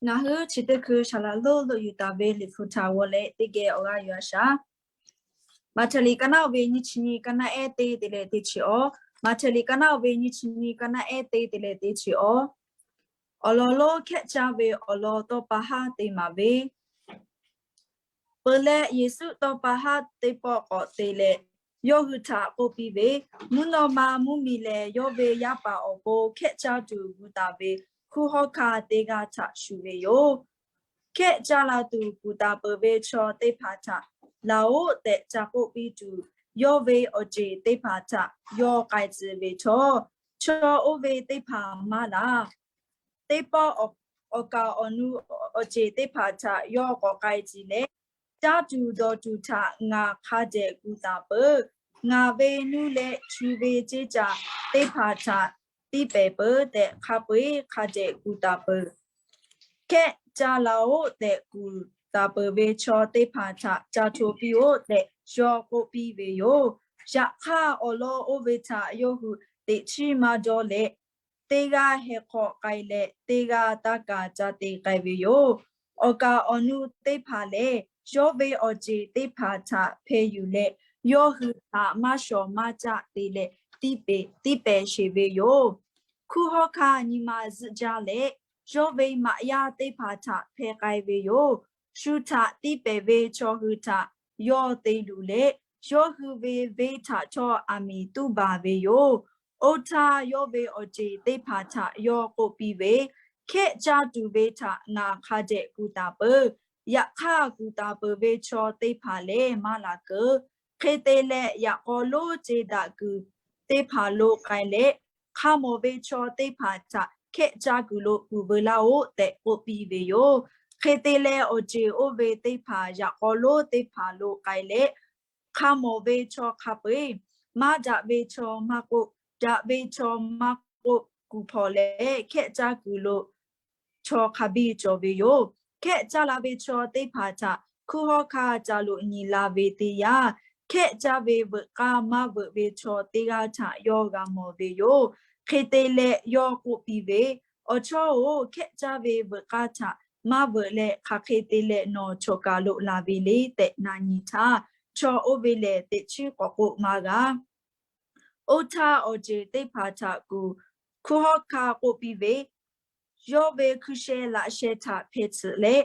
Ngaˬ hui chi teˇ hkui saˍ laꞈ lonˉ loꞈ yuˬ taˍ ve liꞈ hpu htaꞈ g'aw leh teˇ geh awˬ g'aˇ yuˬ a shaˍ. Maꞈhtehˍ liꞈ ka naˆ ve nyiˇ chi nyiˇ, ka naˆ ehˉ teˇ te leh teˇ chi awˬ. Maꞈhtehˍ liꞈ ka naˆ ve nyiˇ chi nyiˇ, ka naˆ ehˉ teˇ te leh teˇ chi awˬ. Awˬ lawn lonˉ hkehˆ caˇ ve awˬ lawn tawˇ pa haˉ te maˍ ve. Peuˬ leh, Yeˍsuˆ tawˇ pa haˉ teˇ pawˆ k'awꞈ te leh, yawˇ hui htaꞈ k'oˆ piˇ ve, Mvuhˇ naw ma mvuhˇmiˬ lehˬ, yawˇ ve yaˇ paˍ awˬ pon hkehˆ caˇ tuˬ gu taˍ ve hkunˉ hawˉ hkanˇ teˇ g'aˇ htaꞈ shuˍ ve yoˬ. Hkehˆ caˇ la tuˬ gu taˍ peuˬ ve chaw teˇ hpaˍ htaꞈ laˬ-oꞈ tehꞈ ca k'oˆ piˇ tuˬ, yawˇ ve awˬ ceˬ teˇ hpaˍ htaꞈ yawˇ k'ai tcuh ve htawˇ, chaw oˇ ve teˇ hpaˍ maˇ laˬ. Teˇ pawˆ awˬ kaˍ awˬ nu awˬ ceˬ teˇ hpaˍ htaꞈ yawˇ k'awꞈ k'ai tcuh leh, Caˇ tuˬ dawˬ tuˬ htaꞈ ngaˬ hk'a dehꞈ gu taˍ peuˬ. Ngaˬ ve nuˇ leh chu ve ceˇ caˬ teˇ hpaˍ htaꞈ tiˇ pehˍ peuˬ tehꞈ hk'a peu-eˬ hk'a dehꞈ gu taˍ peuˬ. Hkehˆ caˇ la-oꞈ tehꞈ gu taˍ peuˬ ve chaw teˇ hpaˍ htaꞈ ca hto piˇ-oˆ tehꞈ yawˇ k'oˆ piˇ ve yoˬ. Yaꞈ hk'aˇ, awˬ lawn oˇ ve htaꞈ yawˇ hui teꞈ chiˉ maˇ dawˇ leh, teˇ g'aˇ heh hk'aw k'ai leh, teˇ g'aˇ taˇ kaˍ ca te k'ai ve yoˬ. Awˬ kaˍ awˬ nu teˇ hpaˍ lehˬ, yawˇ ve awˬ ceˬ teˇ hpaˍ htaꞈ hpeh yuˬ leh, yawˇ hui htaꞈ maˇ shawˍ maˇ caˆ te leh, tiˇ pehˍ sheˍ ve yoˬ. Hkunˉ hawˉ hkanˇ nyi ma zuhˆ jaˇ leh, yawˇ ve maꞈ yaˇ teˇ hpaˍ htaꞈ hpeh k'ai ve yoˬ. Shu htaꞈ tiˇ pehˍ ve chaw hui htaꞈ yawˇ te luˬ leh, yawˇ hui ve venˇ htaꞈ htawˇ aˬ miˍ tuˉ baˬ ve yoˬ. Oˇ htaˇ, yawˇ ve awˬ ceˬ teˇ hpaˍ htaꞈ yawˇ k'oˆ piˇ ve, Hkehˆ caˇ tuˬ ve htaꞈ ngaˬ hk'a dehꞈ gu taˍ peuˬ. Yaꞈ hk'aˇ, gu taˍ peuˬ ve chaw teˇ hpaˍ lehˬ maˇ laˬ keuˬ. Hk'e te leh, yaꞈ k'aw lonˉ ce daꞈ kuiˬ teˇ hpaˍ lo k'ai leh, hk'a mawˬ ve chaw teˇ hpaˍ htaꞈ hkehˆ caˇ kuiˬ lo kuˬ veu laˇ-oˆ tehꞈ k'oˆ piˇ ve yoˬ. Hk'e te leh, awˬ ceˬ oˇ ve teˇ hpaˍ yaꞈ k'aw lonˉ teˇ hpaˍ lo k'ai leh, hk'a mawˬ ve chaw hk'a peu-eˬ, maˇ daꞈ ve chaw maˇ k'oˆ, daꞈ ve chaw maˇ k'oˆ, kuˬ hpawnˬ leh hkehˆ caˇ kuiˬ lo chaw hk'a biˇ cawˬ ve yoˬ. Hkehˆ caˇ la ve chaw teˇ hpaˍ htaꞈ hkunˉ hawˉ hkanˇ ca loꞈ nyi la ve teˇ yanˇ, hkehˆ caˇ ve veuꞈ k'aˇ maˇ veuꞈ ve chaw teˇ g'aˇ htaꞈ yawˇ g'a mawˬ ve yoˬ. Hk'e te leh yawˇ k'oˆ piˇ ve, Awˬ chawˇ-oˬ, hkehˆ caˇ ve veuꞈ k'aˇ htaꞈ maˇ veuꞈ leh, hk'aˬ hk'e te leh nawˬ chawˬ kaˬ lo laˬ ve le tehꞈ na nyi htaˇ, chaw oˇ ve lehˬ teꞈ chiˉ k'awꞈ k'oˆ maˇ g'a. Oˇ htaˇ, awˬ ceˬ teˇ hpaˍ htaꞈ kuˬ, hkunˉ hawˉ hkanˇ k'oˆ piˇ ve, Yawˇ ve hkui sheh laꞈ sheh htaꞈ hpeh tsuhꞈ leh,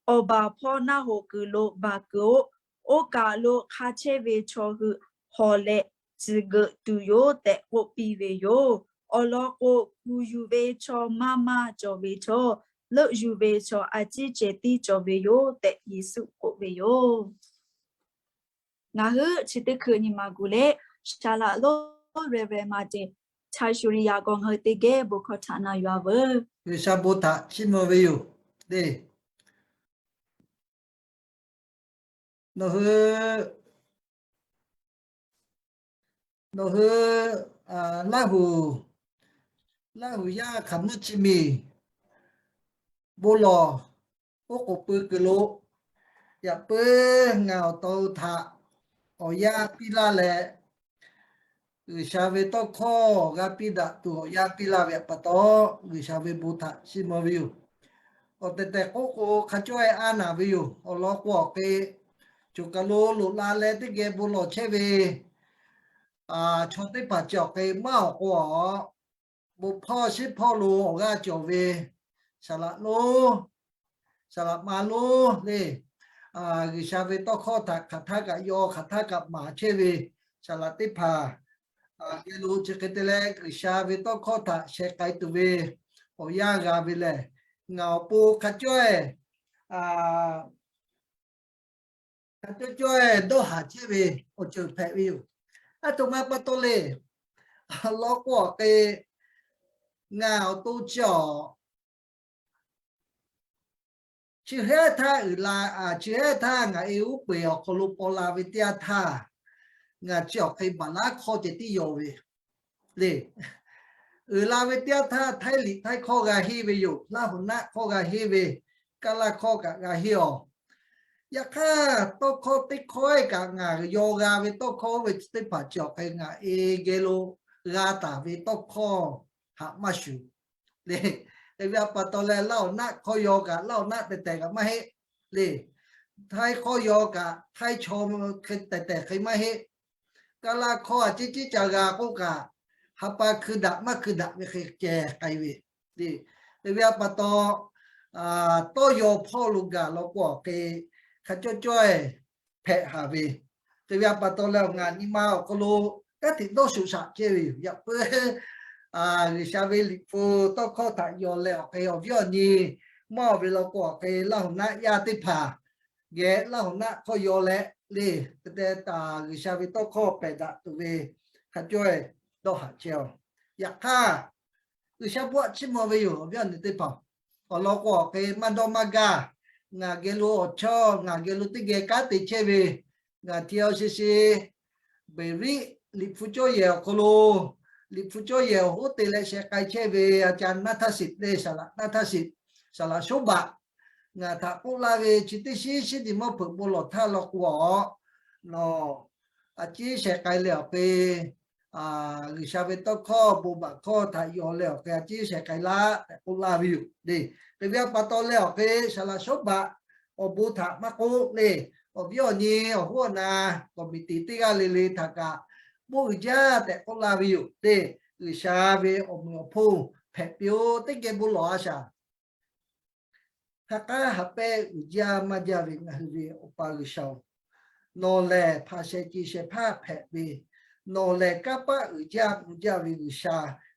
awˬ baˬ hpawˇ naˆ hoꞈ kuiˬ lo baˬ kuiˬ-oˆ. Oˇ kaˬ lo hk'a chehˇ ve chaw hui hawˬ leh tcuhˍ geuꞈ tuˬ yoˬ tehꞈ k'oˆ piˇ ve yoˬ. Awˬ lawn k'o, kuˬ yuˬ ve chaw maˇ maˇ cawˬ ve htawˇ, leuˆ yuˬ ve chaw a ciˉ ceh tiˉ cawˬ ve yoˬ tehꞈ Yeˍsuˆ k'oˆ ve yoˬ. Ngaˬ hui chi teˇ hkui nyi ma gu leh, saˍ laꞈ lonˉ Reverend Martin Chai Shuri yaꞈ k'aw ngaˬ hui teˇ geh bon hkawˇ htaꞈ na yuˬ-a veuˬ. G'uiˬsha bon htaꞈ chiˇ mvuh ve yoˬ. Deˇ, nawˬ hui, nawˬ hui, Laˇ huˍ, Laˇ huˍ yaˇ hk'aˬ mvuhˇ chi miˬ bon lawˬ oˉ k'oˍ pui kuiˬ lo, yaꞈ puiˉ ngaˬ awˬ to htaꞈ awˬ yanˇ piˇ laˇ leh, G'uiˬsha ve tawˇ hkawˇ g'a piˇ daꞈ tuˬ awˬ yanˇ piˇ laˇ ve pa taw, G'uiˬsha ve bon htaꞈ chiˇ mvuh ve yoˬ. Awˬ tehˬ tehˬ k'oˆ k'o, hk'a cawˇ-e a naˍ ve yoˬ. Awˬ lawn k'o, awˬ hk'e choˬ kaˬ lo loꞈ la leh teˇ geh bon lawˬ chehˇ ve chaw teˇ hpaˍ cawˬ hk'e maˇ awˬ k'o, bon hpawˇ sheˉ hpawˇ lo awˬ g'aˇ cawˬ ve saˍ laꞈ lonˉ, saˍ laꞈ ma lonˉ le, G'uiˬsha ve tawˇ hkawˇ htaꞈ hk'aˬ htaˇ kaꞈ yaw, hk'aˬ htaˇ kaꞈ maˍ chehˇ ve saˍ laꞈ teˇ hpaˍ, geh lo chi hk'e te leh G'uiˬsha ve tawˇ hkawˇ htaꞈ sheh k'ai tuˬ ve awˬ yanˇ g'a ve lehˬ, ngaˬ awˬ pon hk'a cawˇ-e, hk'a cawˇ cawˇ-e dawˇ haˍ chehˇ ve awˬ ceuˬ hpehꞈ ve yoˬ. Aˬ htoꞈ ma pa taw le, law k'o awˬ hk'e ngaˬ awˬ to chi awˬ chi hehˉ htaˇ uiˍ la, chi hehˉ htaˇ ngaˬ e uˉ peunˍ awˬ hk'aw lo paw la ve teˇ yanˇ htaˇ, ngaˬ chi awˬ hk'e Baˍlaˉ hkawˇ ceh tiˉ yaw ve le. Uiˍ la ve teˇ yanˇ htaˇ Htaiˇ liꞈ Htaiˇ hkawˇ g'a henˇ ve yoˬ. Laˇ huˍ naˆ hkawˇ g'a henˇ ve, Kaˇ laˇ hkawˇ kaꞈ g'a henˇ awˬ. Yaꞈ hk'aˇ, tawˇ hkawˇ teˇ hkawˇ-e kaꞈ ngaˬ yaw g'a ve tawˇ hkawˇ oˇ ve teˇ hpaˍ chi awˬ hk'e ngaˬ e geh lo g'a taˍ ve tawˇ hkawˇ haꞈ maˇ shuˍ le. Hk'e ve a pa taw leh, Laˇ huˍ naˆ hkawˇ yaw kaꞈ Laˇ huˍ naˆ tehˬ tehˬ kaꞈ maˇ heˆ le. Htaiˇ hkawˇ yaw kaꞈ Htaiˇ chaw hk'e tehˬ tehˬ hk'e maˇ heˆ. Kaˇ laˇ hkawˇ a ciˉ ciˉ ca g'a k'oˆ kaꞈ, ha pa hkui daꞈ maˇ hkui daꞈ ve hk'e ceh k'ai ve le. Hk'e ve a pa taw, tawˇ yaw hpawˇ lo gaˬ law k'o awˬ hk'e hk'a cawˇ cawˇ hpehꞈ haˍ ve. Hk'e ve a pa taw leh, awˬ ngaˬ nyi ma awˬ hk'aw lo kanˉ te dawˇ shuˍ shaꞈ chehˇ ve yoˬ. Yaꞈ puiˉ G'uiˬsha ve Liꞈ hpu tawˇ hkawˇ htaꞈ yaw leh awˬ hk'e, awˬ viˉ awˬ nyi maˇ oˬ ve law k'o awˬ hk'e, Laˇ huˍ naˆ yaˇ teˇ hpaˍ geh Laˇ huˍ naˆ hkawˇ yaw leh le, hk'e te taˍ G'uiˬsha ve tawˇ hkawˇ pehˬ daꞈ tuˬ ve hk'a cawˇ dawˇ haꞈ chehˇ oˬ. Yaꞈ hk'aˇ, G'uiˬsha bon htaꞈ chiˇ mvuh ve yoˬ, awˬ viˉ awˬ nyi teˇ hpaˍ. Awˬ lawn k'o awˬ hk'e maˇ dawˇ maˇ gaˇ. Ngaˬ geh lo awˬ chawˇ, ngaˬ geh lo teˇ geh kanˉ te chehˇ ve, ngaˬ T L C C Beˍriˆ Liꞈ hpu cawˇ yehˬ awˬ hk'aw lo, Liꞈ hpu cawˇ yehˬ awˬ hoˉ te leh sheh k'ai chehˇ ve a ca naˇ htaˇ shiˍ le, saˍ laꞈ naˇ htaˇ shiˍ, saˍ laꞈ shoˉ baꞈ, ngaˬ htaꞈ k'oˆ laˇ ve, chi teˇ shiˉ shiˉ nyi mawˇ hpeuꞈ bon lawˬ htaˇ law k'o a, nawˬ a ciˉ sheh k'ai leh awˬ hk'e, G'uiˬsha ve tawˇ hkawˇ bon baꞈ hkawˇ htaꞈ yaw leh awˬ hk'e a ciˉ sheh k'ai laˇ tehꞈ k'oˆ laˇ ve yoˬ le. Hk'e ve a pa taw leh awˬ hk'e saˍ laꞈ shoˉ baꞈ awˬ bon htaꞈ maˇ k'oˆ le, awˬ viˉ awˬ nyi awˬ hoˉ awˬ na committee teˇ g'aˇ le le htaꞈ kaꞈ bon uiˍ jaˇ tehꞈ k'oˆ laˇ ve yoˬ le. G'uiˬsha ve awˬ meꞈ awˬ hponˇ hpehꞈ piˇ-oˬ, teˇ geh bon lawˬ a shaˍ. Ha k'aˉ ha pehˇ uiˍ jaˇ maˇ jaˇ ve ngaˬ hui ve Awˬ pa G'uiˬsha-oˬ, nawˬ lehˬ hpanˍ shehˍ ceˬ shehˍ hpaˇ hpehꞈ ve, nawˬ lehˬ kanˇ paˆ uiˍ jaˇ mvuh jaˇ ve G'uiˬsha,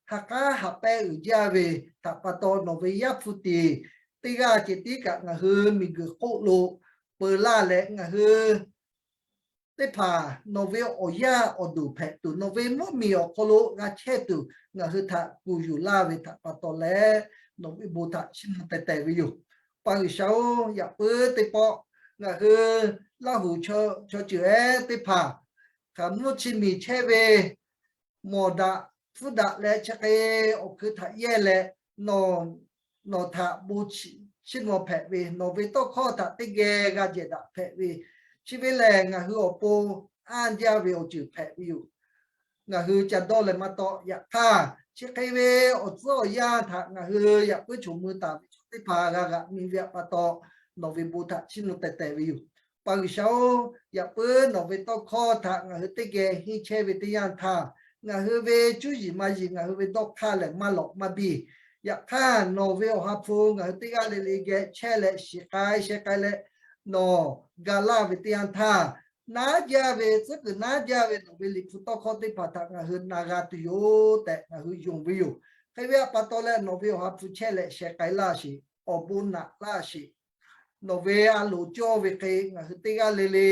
ha k'aˉ ha pehˇ uiˍ jaˇ ve htaꞈ pa taw, nawˬ ve Yaˇ hpu tiˍ teˇ g'aˇ ceh tiˉ kaꞈ ngaˬ hui miˬguiˬ hk'oˆ lo peu laˇ leh, ngaˬ hui teˇ hpaˍ nawˬ ve awˬ yaˇ awˬ duˬ hpehꞈ tuˬ, nawˬ ve mvuhˇmiˬ awˬ hk'aw lo g'a chehˇ tuˬ ngaˬ hui htaꞈ kuˬ yuˬ laˇ ve htaꞈ pa taw leh, nawˬ ve bon htaꞈ chiˇ mvuh teh teh ve yoˬ. Pa G'uiˬsha-oˬ, yaꞈ puiˉ teˇ pawˆ ngaˬ hui Laˇ huˍ chaw ceuˬ ehˉ teˇ hpaˍ hk'aˬ mvuhˇ chi miˬ chehˇ ve mawˬ daꞈ hpfuhˇ daꞈ leh chi hk'e awˬ hkui htaꞈ yehˇ leh, nawˬ htaꞈ bon chiˇ mvuh hpehꞈ ve, nawˬ ve tawˇ hkawˇ htaꞈ teˇ geh g'a jehˬ daꞈ hpehꞈ ve, chi ve lehˬ ngaˬ hui awˬ pon anˇ jaˇ ve awˬ ceuˬ hpehꞈ ve yoˬ. Ngaˬ hui ca dawˇ leh maˇ taw. Yaꞈ hk'aˇ, chi hk'e ve awˬ tcuhˉ awˬ yanˇ htaꞈ ngaˬ hui yaꞈ puiˉ choˬ mui taˍ ve chaw teˇ hpaˍ g'a g'aꞈ mi ve pa taw, nawˬ ve bon htaꞈ chiˇ mvuh teh teh ve yoˬ. Pa G'uiˬsha-oˬ, yaꞈ puiˉ nawˬ ve tawˇ hkawˇ htaꞈ ngaˬ hui teˇ geh henˇ chehˇ ve teˇ yanˇ htaˇ, ngaˬ hui ve cuˇ yiˍ ma yiˍ ngaˬ hui ve dawˇ hk'aˇ lehˬ maˇ lawꞈ maˇ biˇ. Yaꞈ hk'aˇ, nawˬ ve Awˬ ha hpu ngaˬ hui teˇ g'aˇ le le geh chehˇ leh shiˍ k'ai sheh k'ai leh, nawˬ ga laˇ ve teˇ yanˇ htaˇ, naˉ jaˇ ve tcuhˉ kuiˬ naˉ jaˇ ve nawˬ ve Liꞈ hpu tawˇ hkawˇ teˇ hpaˍ htaꞈ ngaˬ hui na g'a tuˬ yoˬ tehꞈ ngaˬ hui yonˍ ve yoˬ. Hk'e ve pa taw leh, nawˬ ve Awˬ ha hpu chehˇ leh sheh k'ai laˇ sheˍ, awˬ bon naꞈ laˇ sheˍ. Nawˬ ve a loˍ cawˇ ve hk'e ngaˬ hui teˇ g'aˇ le le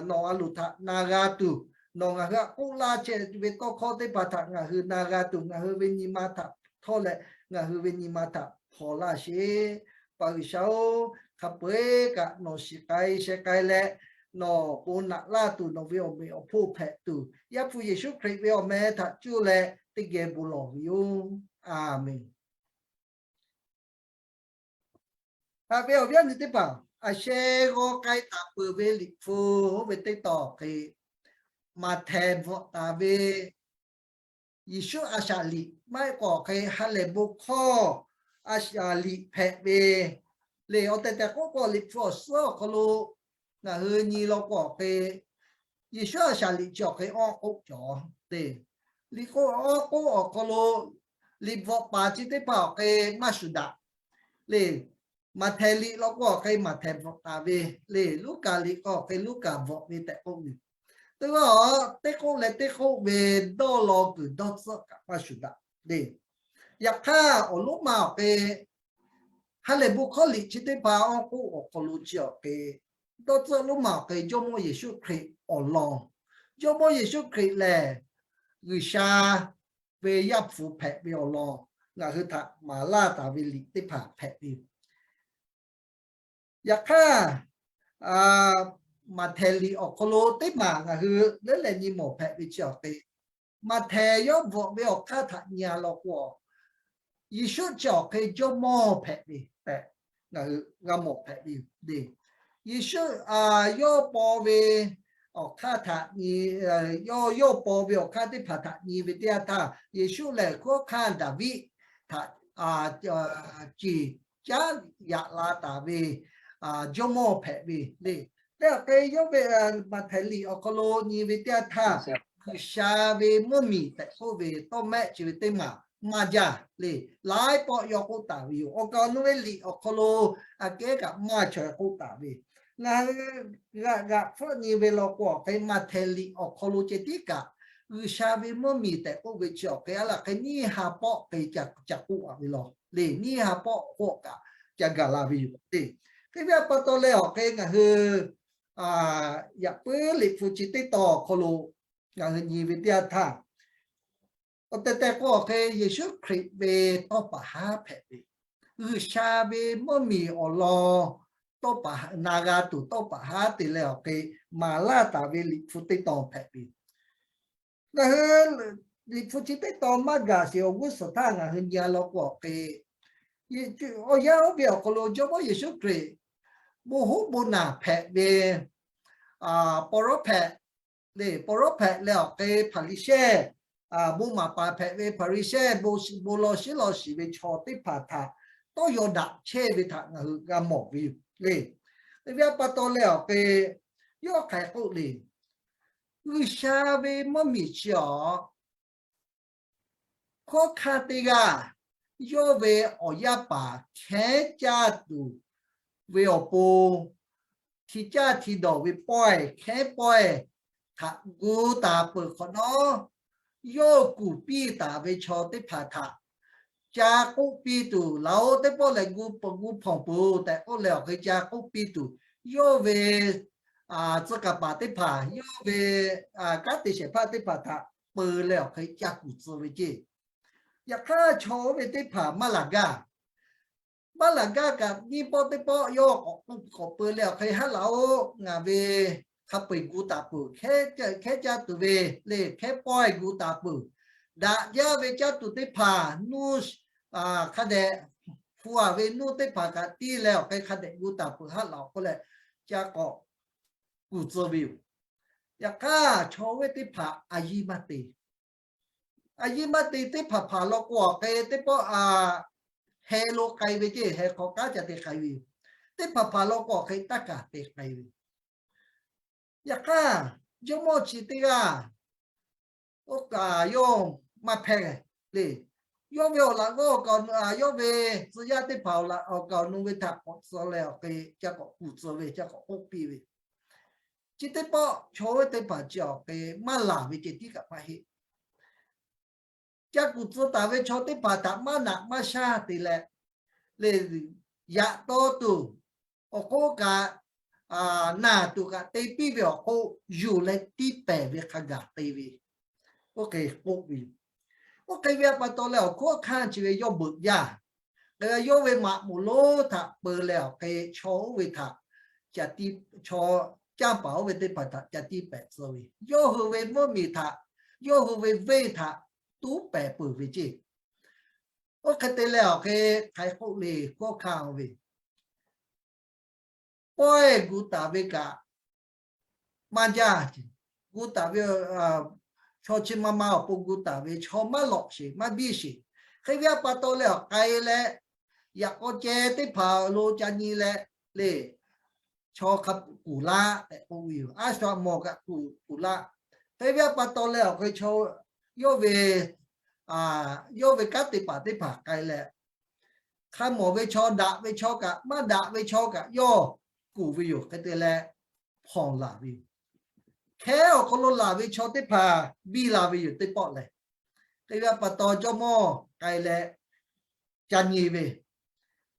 nawˬ a loˍ htaꞈ na g'a tuˬ, nawˬ ngaˬ hui htaꞈ k'oˆ laˇ chehˇ ve tawˇ hkawˇ teˇ hpaˍ htaꞈ ngaˬ hui na g'a tuˬ, ngaˬ hui ve nyi ma htaꞈ htawˇ leh ngaˬ hui ve nyi ma htaꞈ hpaw laˇ sheˍ. Pa G'uiˬsha-oˬ, hk'a peu-eˬ kaꞈ nawˬ shiˍ k'ai sheh k'ai leh, nawˬ bon naꞈ laˇ tuˬ, nawˬ ve awˬ meꞈ awˬ hponˇ hpehꞈ tuˬ, Yaˇ hpu Yeˍsuˆ Hkriꞈ ve awˬ meh htaꞈ cuˇ leh teˇ geh bon lawˬ ve yoˬ. A menˬ. Haꞈ ve awˬ viˉ awˬ nyi teˇ hpaˍ, a sheh g'aw k'ai taˍ peuˬ ve Liꞈ hpu oˇ ve teˇ taw hk'e, Maꞈhtehˍ bvuhꞈ taˍ ve Yeˍsuˆ a shaꞈ liꞈ maˇ heˆ k'o hk'e, ha lehˬ bon hkawˇ a shaꞈ liꞈ hpehꞈ ve le. Awˬ tehˬ tehˬ k'oˆ k'o, Liꞈ hpu awˬ suhˉ awˬ hk'aw lo ngaˬ hui nyi law k'o hk'e, Yeˍsuˆ a shaꞈ liꞈ chi awˬ hk'e awˇ k'oˆ cawˬ le. Liꞈ k'oˆ awˇ k'oˆ awˬ hk'aw lo liꞈ bvuhꞈ paˍ chi teˇ hpaˍ awˬ hk'e maˇ shuˍ daꞈ le. Maꞈhtehˍ liꞈ law k'o awˬ hk'e Maꞈhtehˍ bvuhꞈ taˍ ve le. Luˉkaꞈ liꞈ k'o awˬ hk'e Luˉkaꞈ bvuhꞈ ve tehꞈ k'oˆ ve. Teˇ g'aˇ teˇ k'oˆ leh teˇ k'oˆ ve dawˇ law kuiˬ dawˇ tcuhˆ kaꞈ maˇ shuˍ daꞈ le. Yaꞈ hk'aˇ, awˬ lonˉ ma awˬ hk'e ha lehˬ bon hkawˇ liꞈ chi teˇ hpaˍ awˇ k'oˆ awˬ hk'aw lo chi awˬ hk'e, dawˇ tcuhˆ lonˉ ma awˬ hk'e Jawˇmawˇ Yeˍsuˆ Hkriꞈ awˬ lawn, Jawˇmawˇ Yeˍsuˆ Hkriꞈ lehˬ G'uiˬsha ve Yaˇ hpu hpehꞈ ve awˬ lawn ngaˬ hui htaꞈ maˍ laˇ taˍ ve liꞈ teˇ hpaˍ hpehꞈ ve yoˬ. Yaꞈ hk'aˇ, Maꞈhtehˍ liꞈ awˬ hk'aw lo teˇ maˬ ngaˬ hui leuˉ leh nyi mawˬ hpehꞈ ve chi awˬ hk'e, Maꞈhtehˍ yawˇ bvuhꞈ ve awˬ hk'aˇ htaꞈ nyi-a law k'o, Yeˍsuˆ chi awˬ hk'e Jawˇmawˇ hpehꞈ ve tehꞈ ngaˬ hui g'a mawˬ hpehꞈ ve yoˬ le. Yeˍsuˆ yawˇ paw ve awˬ hk'aˇ htaꞈ nyi, yawˇ yawˇ paw ve awˬ hk'aˇ teˇ hpaˍ htaꞈ nyi ve teˇ yanˇ htaˇ, Yeˍsuˆ lehˬ hkunˉ hawˉ hkanˇ Daˍviˆ htaꞈ ceˬ caˉ yaꞈ la taˍ ve jawˇmawˇ hpehꞈ ve le. Te awˬ hk'e yawˇ ve Maꞈhtehˍ liꞈ awˬ hk'aw lo nyi ve teˇ yanˇ htaˇ, G'uiˬsha ve mvuhˇmiˬ tehꞈ k'oˆ ve tawˇ mehˆ chi ve teˇ maˬ maˇ jaˇ le. Laiˉ pawˆ yawˇ k'oˆ taˍ ve yoˬ. Awˬ kaˍ awˬ nu ve liꞈ awˬ hk'aw lo aꞈ kehˉ kaꞈ maˇ chaweh k'oˆ taˍ ve. Ngaˬ hui g'aꞈ g'aꞈ hpfuhˆ nyi ve law k'o, awˬ hk'e Maꞈhtehˍ liꞈ awˬ hk'aw lo ceh tiˉ kaꞈ, G'uiˬsha ve mvuhˇmiˬ tehꞈ k'oˆ ve chi awˬ hk'e a laˬ hk'e nyiˇ ha pawˆ hk'e ca k'oˆ a ve law le. Nyiˇ ha pawˆ k'oˆ kaꞈ ca gaˬ la ve yoˬ le. Hk'e ve a pa taw leh awˬ hk'e ngaˬ hui yaꞈ puiˉ liꞈ hpu chi teˇ tawn awˬ hk'aw lo ngaˬ hui nyi ve teˇ yanˇ htaˇ, awˬ tehˬ tehˬ k'o awˬ hk'e Yeˍsuˆ Hkriꞈ ve tawˇ paˍ haˉ hpehꞈ ve, G'uiˬsha ve mvuhˇmiˬ awˬ lawn tawˇ paˍ na g'a tuˬ tawˇ paˍ haˉ te leh awˬ hk'e maˍ laˇ taˍ ve liꞈ hpu teˇ tawn hpehꞈ ve. Ngaˬ hui liꞈ hpu chi teˇ tawn maˇ gaˬ sheˍ awˬ g'uˇ suhˍ htaˇ ngaˬ hui nyi a law k'o awˬ hk'e, awˬ yanˇ oˇ ve awˬ hk'aw lo Jawˇmawˇ Yeˍsuˆ Hkriꞈ bon hoˉ bon naˬ hpehꞈ ve, pawˇ rawˉ hpehꞈ le, pawˇ rawˉ hpehꞈ leh awˬ hk'e Hpaˍriˍsehˇ, bon maˍ paˍ hpehꞈ ve Hpaˍriˍsehˇ, bon law shiˉ law shiˍ ve chaw teˇ hpaˍ htaꞈ tawˇ yaw daꞈ chehˇ ve htaꞈ ngaˬ hui g'a mawˬ ve yoˬ le. Hk'e ve a pa taw leh awˬ hk'e yawˇ hk'aˬ hk'e k'oˆ le, G'uiˬsha ve mvuhˇmiˬ chi awˬ hkawˇ hkanˇ teˇ g'aˇ, yawˇ ve awˬ yaˇ paˍ hkehˉ caˇ tuˬ ve awˬ pon, hti caˇ hti dawˬ ve pawehˇ hkehˉ pawehˇ htaꞈ gu taˍ peuˬ hk'awꞈ nawˉ, yawˇ kuˬ piˇ taˍ ve chaw teˇ hpaˍ htaꞈ ca k'oˆ piˇ tuˬ, laˬ oꞈ teˇ pawˆ lehˬ gu peuˬ gu hpawnˬ peuˬ tehꞈ k'oˆ leh awˬ hk'e ca k'oˆ piˇ tuˬ, yawˇ ve tcuh kaˍ paˍ teˇ hpaˍ, yawˇ ve kanˉ te shehˍ hpaˇ teˇ hpaˍ htaꞈ peu leh awˬ hk'e ca kuˬ tcuh ve ceˇ. Yaꞈ hk'aˇ chaw oˇ ve teˇ hpaˍ maˇ laˬ gaˇ. Maˇ laˬ gaˇ kaꞈ nyiˇ pawˆ teˇ pawˆ yawˇ k'awꞈ k'oˆ k'awꞈ peu leh awˬ hk'e, Haˉ laˬ oꞈ, ngaˬ ve hk'a peu-eˬ gu taˍ peuˬ, hkehˉ caˇ tuˬ ve le, hkehˉ pawehˇ gu taˍ peuˬ. Daꞈ jaˇ ve caˇ tuˬ teˇ hpaˍ nuˇ hk'a dehꞈ, hpu aˬ ve nuˇ teˇ hpaˍ kaꞈ tiˇ leh awˬ hk'e hk'a dehꞈ gu taˍ peuˬ Haˉ laˬ oꞈ k'oˆ leh, ca k'awꞈ kuˬ tcuh ve yoˬ. Yaꞈ hk'aˇ chaw oˇ ve teˇ hpaˍ a yiˇ maˇ te. A yiˇ maˇ te teˇ hpaˍ hpaˍ law k'o awˬ hk'e teˇ pawˆ a heh lo k'ai ve ceˇ, heh hk'aw k'aˉ ca te k'ai ve yoˬ. Teˇ hpaˍ hpaˍ law k'o awˬ hk'e taˇ kaˬ te k'ai ve. Yaꞈ hk'aˇ jawˇmawˇ chi teˇ g'aˇ oˇ kaꞈ yawˇ maˇ hpehˇ le. Yawˇ ve awˬ laꞈ g'awˇ, yawˇ ve tcuh yaˇ teˇ hpaˍ awˬ laꞈ awˬ kaˍ awˬ nu ve htaꞈ k'awꞈ tcuh leh awˬ hk'e ca k'awꞈ kuˬ tcuh ve, ca k'awꞈ k'oˆ piˇ ve. Chi teˇ pawˆ chaw oˇ ve teˇ hpaˍ chi awˬ hk'e maˇ laˬ ve ceh tiˉ kaꞈ maˇ heˆ. Ca kuˬ tcuh taˍ ve chaw teˇ hpaˍ htaꞈ maˇ naꞈ maˇ shaˇ te leh, le, yaꞈ taw tuˬ awˬ hk'oˆ kaꞈ, naˬ tuˬ kaꞈ te piˇ ve awˬ hk'oˆ yuˬ leh tiˇ pehˍ ve hk'a gaˬ te ve, oˇ hk'e k'oˆ ve yoˬ. Oˇ hk'e ve a pa taw leh awˬ hkawˇ hkanˇ chi ve yawˇ beuꞈ jaˇ. Hk'e ve yawˇ ve maꞈ moˍ lonˉ htaꞈ peu leh awˬ hk'e chaw oˇ ve htaꞈ ca tiˇ, chaw canˇ paˍ oˇ ve teˇ hpaˍ htaꞈ ca tiˇ pehˍ tcuh ve, yawˇ hui ve mvuhˇmiˬ htaꞈ, yawˇ hui ve venˇ htaꞈ tuˉ pehˍ peuˬ ve ceˇ. Oˇ hk'e te leh awˬ hk'e hk'aˬ hk'e k'oˆ le, hkawˇ hkanˇ ve pawehˇ gu taˍ ve kaꞈ maˇ jaˇ. Gu taˍ ve, chaw chi ma ma awˬ pon gu taˍ ve, chaw maˇ lawꞈ sheˍ maˇ biˇ sheˍ. Hk'e ve a pa taw leh awˬ k'ai leh, yaꞈ k'aw ceh teˇ hpaˍ lo ca nyi leh, le, chaw hk'a kuˬ laˇ tehꞈ k'oˆ ve yoˬ. A shu a mawˬ kaꞈ kuˬ kuˬ laˇ. Hk'e ve a pa taw leh awˬ hk'e chaw yawˇ ve, yawˇ ve kanˉ te paˍ teˇ hpaˍ k'ai leh, hk'a mawˬ ve chaw, daꞈ ve chaw kaꞈ maˇ daꞈ ve chaw kaꞈ yawˇ kuˬ ve yoˬ. Hk'e te leh hpawnˬ laˬ ve yoˬ. Hkehˉ awˬ hk'aw lo laˬ ve chaw teˇ hpaˍ biˇ la ve yoˬ teˇ pawˆ lehˬ. Hk'e ve a pa taw jawˇmawˇ k'ai leh ca nyi ve,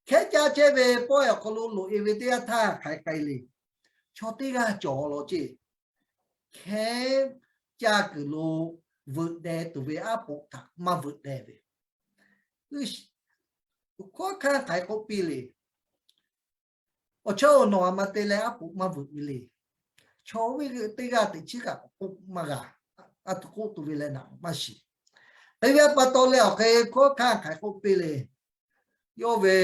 hkehˉ caˇ chehˇ ve pawehˇ awˬ hk'aw lo loꞈ-e ve teˇ yanˇ htaˇ hk'aˬ hk'e k'ai le. Chaw teˇ g'aˇ cawˬ law ceˇ, hkehˉ caˇ kuiˬ lo veuꞈ deh tuˬ ve aˉ poꞈ htaꞈ maˇ veuꞈ deh ve. Hkawˇ hkanˇ hk'aˬ hk'e k'oˆ piˇ le. Awˬ chawˇ-oˬ, nawˬ a ma te leh aˉ poꞈ maˇ veuꞈ ve le. Chaw oˇ ve teˇ g'aˇ teꞈ chiˉ kaꞈ k'awꞈ k'oˆ maˇ g'a. A htoꞈ k'oˆ tuˬ ve leh naꞈ maˇ shiˍ. Hk'e ve a pa taw leh awˬ hk'e hkawˇ hkanˇ hk'aˬ hk'e k'oˆ piˇ le. Yawˇ ve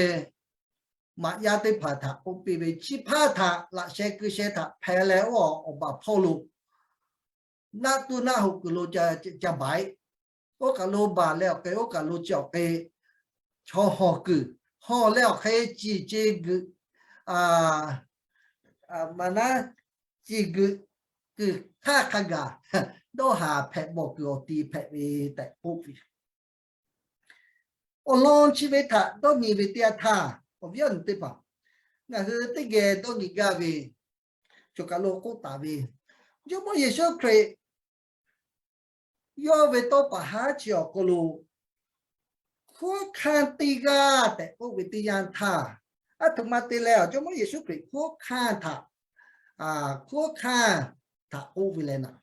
maꞈ yaˇ teˇ hpaˍ htaꞈ k'oˆ piˇ ve, chi hpaˇ htaꞈ laꞈ sheh keu sheh htaꞈ hpeh leh oˇ awˬ baˬ hpawˇ lo naˆ tuˇ naˆ hoꞈ kuiˬ lo ca baˬ-e. Oˇ kaˬ lo baˬ leh awˬ hk'e, oˇ kaˬ lo chi awˬ hk'e chaw hawˬ kuiˬ, hawˬ leh awˬ hk'e ciˬ ce geuꞈ, maˬ naˉ ciˬ geuꞈ kuiˬ hk'aˇ hk'a gaˬ dawˇ haˍ hpehꞈ bawˬ kuiˬ awˬ ti hpehꞈ ve tehꞈ k'oˆ ve. Awˬ lawn chi ve htaꞈ dawˇ nyi ve teˇ yanˇ htaˇ, awˬ viˉ awˬ nyi teˇ hpaˍ, ngaˬ hui teˇ geh dawˇ nyi gaˇ ve, choˬ kaˬ lo k'oˆ taˍ ve, Jawˇmawˇ Yeˍsuˆ Hkriꞈ yawˇ ve tawˇ paˍ haˉ chi awˬ hk'aw lo hkunˉ hkanˇ teˇ g'aˇ tehꞈ k'oˆ ve teˇ yanˇ htaˇ, aˬ htoꞈ ma te leh Jawˇmawˇ Yeˍsuˆ Hkriꞈ hkunˉ hkanˇ htaꞈ, hkunˉ hkanˇ htaꞈ k'oˆ ve leh naˍ,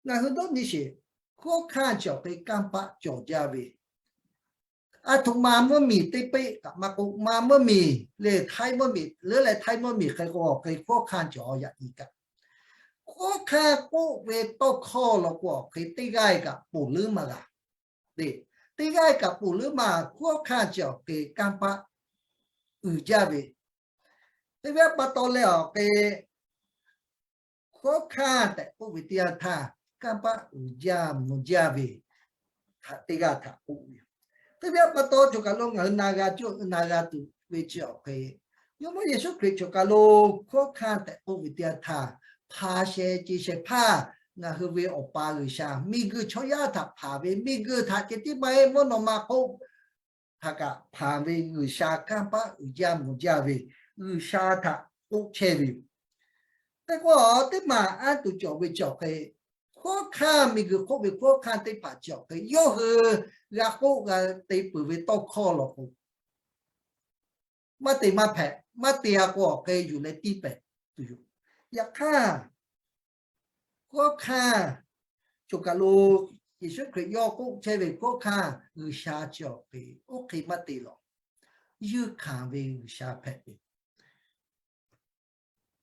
ngaˬ hui dawˇ nyi sheˍ. Hkunˉ hkanˇ chi awˬ hk'e kanˇ paˆ cawˬ jaˇ ve, aˬ htoꞈ ma mvuhˇ miˬ teˇ peˆ kaꞈ maˇ k'oˆ, ma mvuhˇ miˬ lehˬ Htaiˇ mvuhˇ miˬ leuˉ leh Htaiˇ mvuhˇ miˬ hk'e k'o awˬ hk'e hkunˉ hkanˇ cawˬ yaꞈ nyi kaꞈ, hkunˉ hkanˇ k'oˆ ve tawˇ hkawˇ law k'o awˬ hk'e teˇ g'aˇ kaꞈ ponˬ leuˉ maˇ g'a. Teˇ g'aˇ kaꞈ ponˬ leuˉ maˇ, hkunˉ hkanˇ chi awˬ hk'e kanˇ paˆ uiˍ jaˇ ve, teˇ g'aˇ pa taw leh awˬ hk'e hkunˉ hkanˇ tehꞈ k'oˆ ve teˇ yanˇ htaˇ, kanˇ paˆ uiˍ jaˇ mvuh jaˇ ve htaꞈ teˇ g'aˇ htaꞈ k'oˆ ve yoˬ. Teˇ g'aˇ pa taw choˬ kaˬ lo ngaˬ hui na g'a cuˇ na g'a tuˬ ve chi awˬ hk'e, Jawˇmawˇ Yeˍsuˆ Hkriꞈ choˬ kaˬ lo hkunˉ hkanˇ tehꞈ k'oˆ ve teˇ yanˇ htaˇ, hpanˍ shehˍ ce shehˍ hpaˇ ngaˬ hui ve Awˬ pa G'uiˬsha miˬguiˬ chaw yaˇ htaꞈ hpanˍ ve, miˬguiˬ htaꞈ ceh tiˉ maˇ heˆ, mvuhˇ naw ma hk'oˆ htaꞈ kaꞈ hpanˍ ve G'uiˬsha kanˇ paˆ uiˍ jaˇ mvuh jaˇ ve G'uiˬsha htaꞈ k'oˆ chehˇ ve yoˬ. Hk'e k'o, teˇ maˬ anˇ tuˬ cawˬ ve chi awˬ hk'e, hkunˉ hkanˇ miˬguiˬ hk'oˆ ve hkunˉ hkanˇ teˇ hpaˍ chi awˬ hk'e yawˇ hui g'a k'oˆ g'a te peuˬ ve tawˇ hkawˇ law k'o, maˇ te maˇ hpehꞈ, maˇ te a k'o awˬ hk'e yuˬ leh tiˇ pehˍ tuˬ yoˬ. Yaꞈ hk'aˇ, hkunˉ hkanˇ choˬ kaˬ lo Yeˍsuˆ Hkriꞈ yawˇ k'oˆ chehˇ ve hkunˉ hkanˇ G'uiˬsha chi awˬ hk'e oˇ hk'e maˇ te lawˬ. Yuˇ hkanˍ ve G'uiˬsha hpehꞈ ve,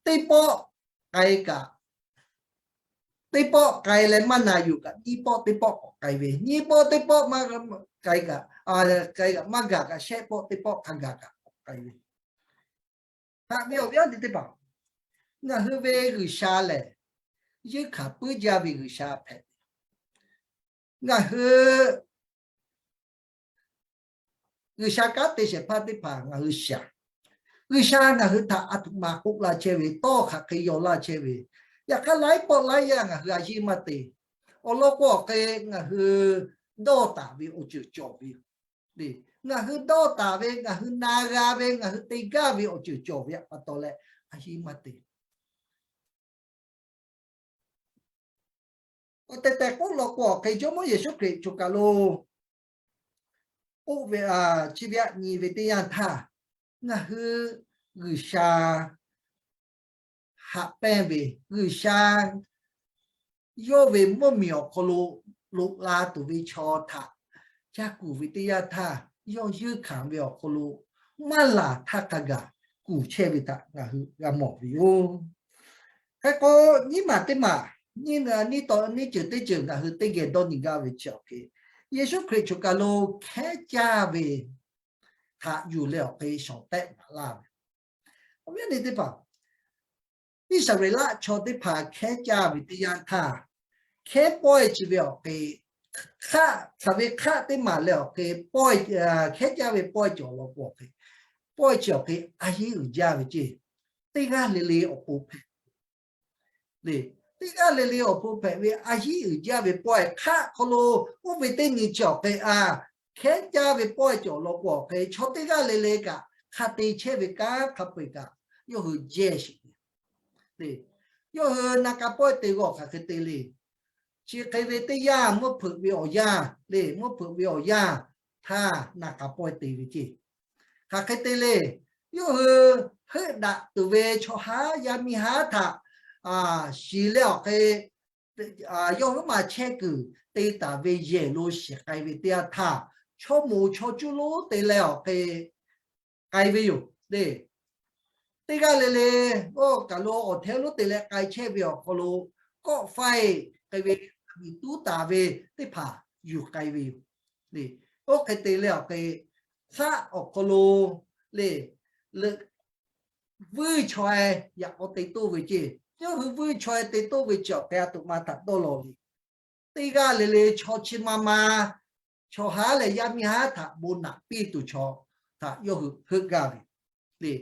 teˇ pawˆ k'ai kaꞈ, teˇ pawˆ k'ai leh maˇ na yuˬ kaꞈ, nyiˇ pawˆ teˇ pawˆ k'awꞈ k'ai ve, nyiˇ pawˆ teˇ pawˆ maˇ k'ai kaꞈ, k'ai kaꞈ maˇ gaˬ kaꞈ, shehˆ pawˆ teˇ pawˆ hk'a gaˬ kaꞈ k'awꞈ k'ai ve, haꞈ ve awˬ viˉ awˬ nyi teˇ hpaˍ, ngaˬ hui ve G'uiˬsha lehˬ, yuˇ hkanˍ puiˉ jaˇ ve G'uiˬsha hpehꞈ ve. Ngaˬ hui G'uiˬsha kanˉ te shehˍ hpaˇ teˇ hpaˍ ngaˬ hui shaˍ. G'uiˬsha ngaˬ hui htaꞈ aˬ htoꞈ ma k'oˆ laˇ chehˇ ve, tawˇ hk'aˬ hk'e yaw laˇ chehˇ ve, yaꞈ hk'aˇ laiˉ pawˆ laiˉ yaˇ ngaˬ hui a yeˇ maˇ te. Awˬ lawn k'o awˬ hk'e ngaˬ hui dawˇ taˍ ve awˬ ceuˬ cawˬ ve yoˬ. Ngaˬ hui dawˇ taˍ ve, ngaˬ hui na g'a ve, ngaˬ hui te gaˇ ve awˬ ceuˬ cawˬ ve pa taw leh a yeˇ maˇ te. Awˬ tehˬ tehˬ k'oˆ law k'o awˬ hk'e Jawˇmawˇ Yeˍsuˆ Hkriꞈ choˬ kaˬ lo k'oˆ ve, chi ve aꞈ nyi ve teˇ yanˇ htaˇ, ngaˬ hui G'uiˬsha haꞈ pehnˇ ve, G'uiˬsha yawˇ ve mvuhˇmiˬ awˬ hk'aw lo loꞈ la tuˬ ve chaw htaꞈ caˇ kuˬ ve teˇ yanˇ htaˇ, yawˇ yuˇ hkanˍ ve awˬ hk'aw lo maˇ laˬ htaˇ hk'a gaˬ kuˬ chehˇ ve htaꞈ ngaˬ hui g'a mawˬ ve yoˬ. Hk'e k'o, nyiˇ maˬ teˇ maˬ, nyiˇ ceuˬ teˇ ceuˬ ngaˬ hui teˇ geh dawˇ nyi gaˇ ve chi awˬ hk'e, Yeˍsuˆ Hkriꞈ choˬ kaˬ lo hkehˉ caˇ ve htaꞈ yuˬ leh awˬ hk'e shawˍ tehˆ maˍ laˇ ve, awˬ viˉ awˬ nyi teˇ hpaˍ, Iˉsaˍreˍlaˆ chaw teˇ hpaˍ hkehˉ caˇ ve teˇ yanˇ htaˇ, hkehˉ pawehˇ chi ve awˬ hk'e, hk'aˆ hk'aˬ ve hk'aˆ teˇ maˬ leh awˬ hk'e, hkehˉ caˇ ve pawehˇ cawˬ law k'o awˬ hk'e, pawehˇ chi awˬ hk'e a yeˇ uiˍ jaˇ ve ceˇ. Teˇ g'aˇ le le awˬ pon hpehꞈ le. Teˇ g'aˇ le le awˬ pon hpehꞈ ve a yeˇ uiˍ jaˇ ve pawehˇ hk'aˆ hk'aw lo, oˇ ve teˇ nyi chi awˬ hk'e a, hkehˉ caˇ ve pawehˇ cawˬ law k'o awˬ hk'e, chaw teˇ g'aˇ le le kaꞈ hk'a te chehˇ ve kanˉ hk'a peu-eˬ kaꞈ yawˇ hui jehˇ sheˍ ve le. Yawˇ hui na k'a pawehˇ te g'awˇ hk'aˬ hk'e te le. Chi hk'e ve teˇ yanˇ, mvuhˇ hpeuꞈ ve awˬ yanˇ le, mvuhˇ hpeuꞈ ve awˬ yanˇ htaˇ na k'a pawehˇ te ve ceˇ. Hk'aˬ hk'e te le. Yawˇ hui heuˆ daꞈ tuˬ ve chaw haˉ yaˇ miˇ haˉ htaꞈ shiˍ leh awˬ hk'e, yawˇ hui maˇ chehˇ kuiˬ te taˍ ve yehˬ lo shiˍ k'ai ve teˇ yanˇ htaˇ, chaw moˍ chaw cuˇ lonˉ te leh awˬ hk'e k'ai ve yoˬ le. Teˇ g'aˇ le le, oˇ kaˬ lo awˬ hteˇ lonˉ te leh k'ai chehˇ ve awˬ hk'aw lo, kawˆ faiˇ k'ai ve tuˉ taˍ ve teˇ hpaˍ yuˬ k'ai ve yoˬ le. Oˇ hk'e te leh awˬ hk'e, hk'aˆ awˬ hk'aw lo le, leuꞈ vuiˇ chaw-e yaꞈ k'aw te toˇ ve ceˇ. Yawˇ hui vuiˇ chaw-e te toˇ ve chi awˬ hk'e a htoꞈ ma htaꞈ dawˇ law le. Teˇ g'aˇ le le chaw chi ma ma chaw haˉ leh yaˇ miˇ haˉ htaꞈ bon naꞈ piˇ tuˬ chaw htaꞈ yawˇ hui heuˆ gaˇ ve le.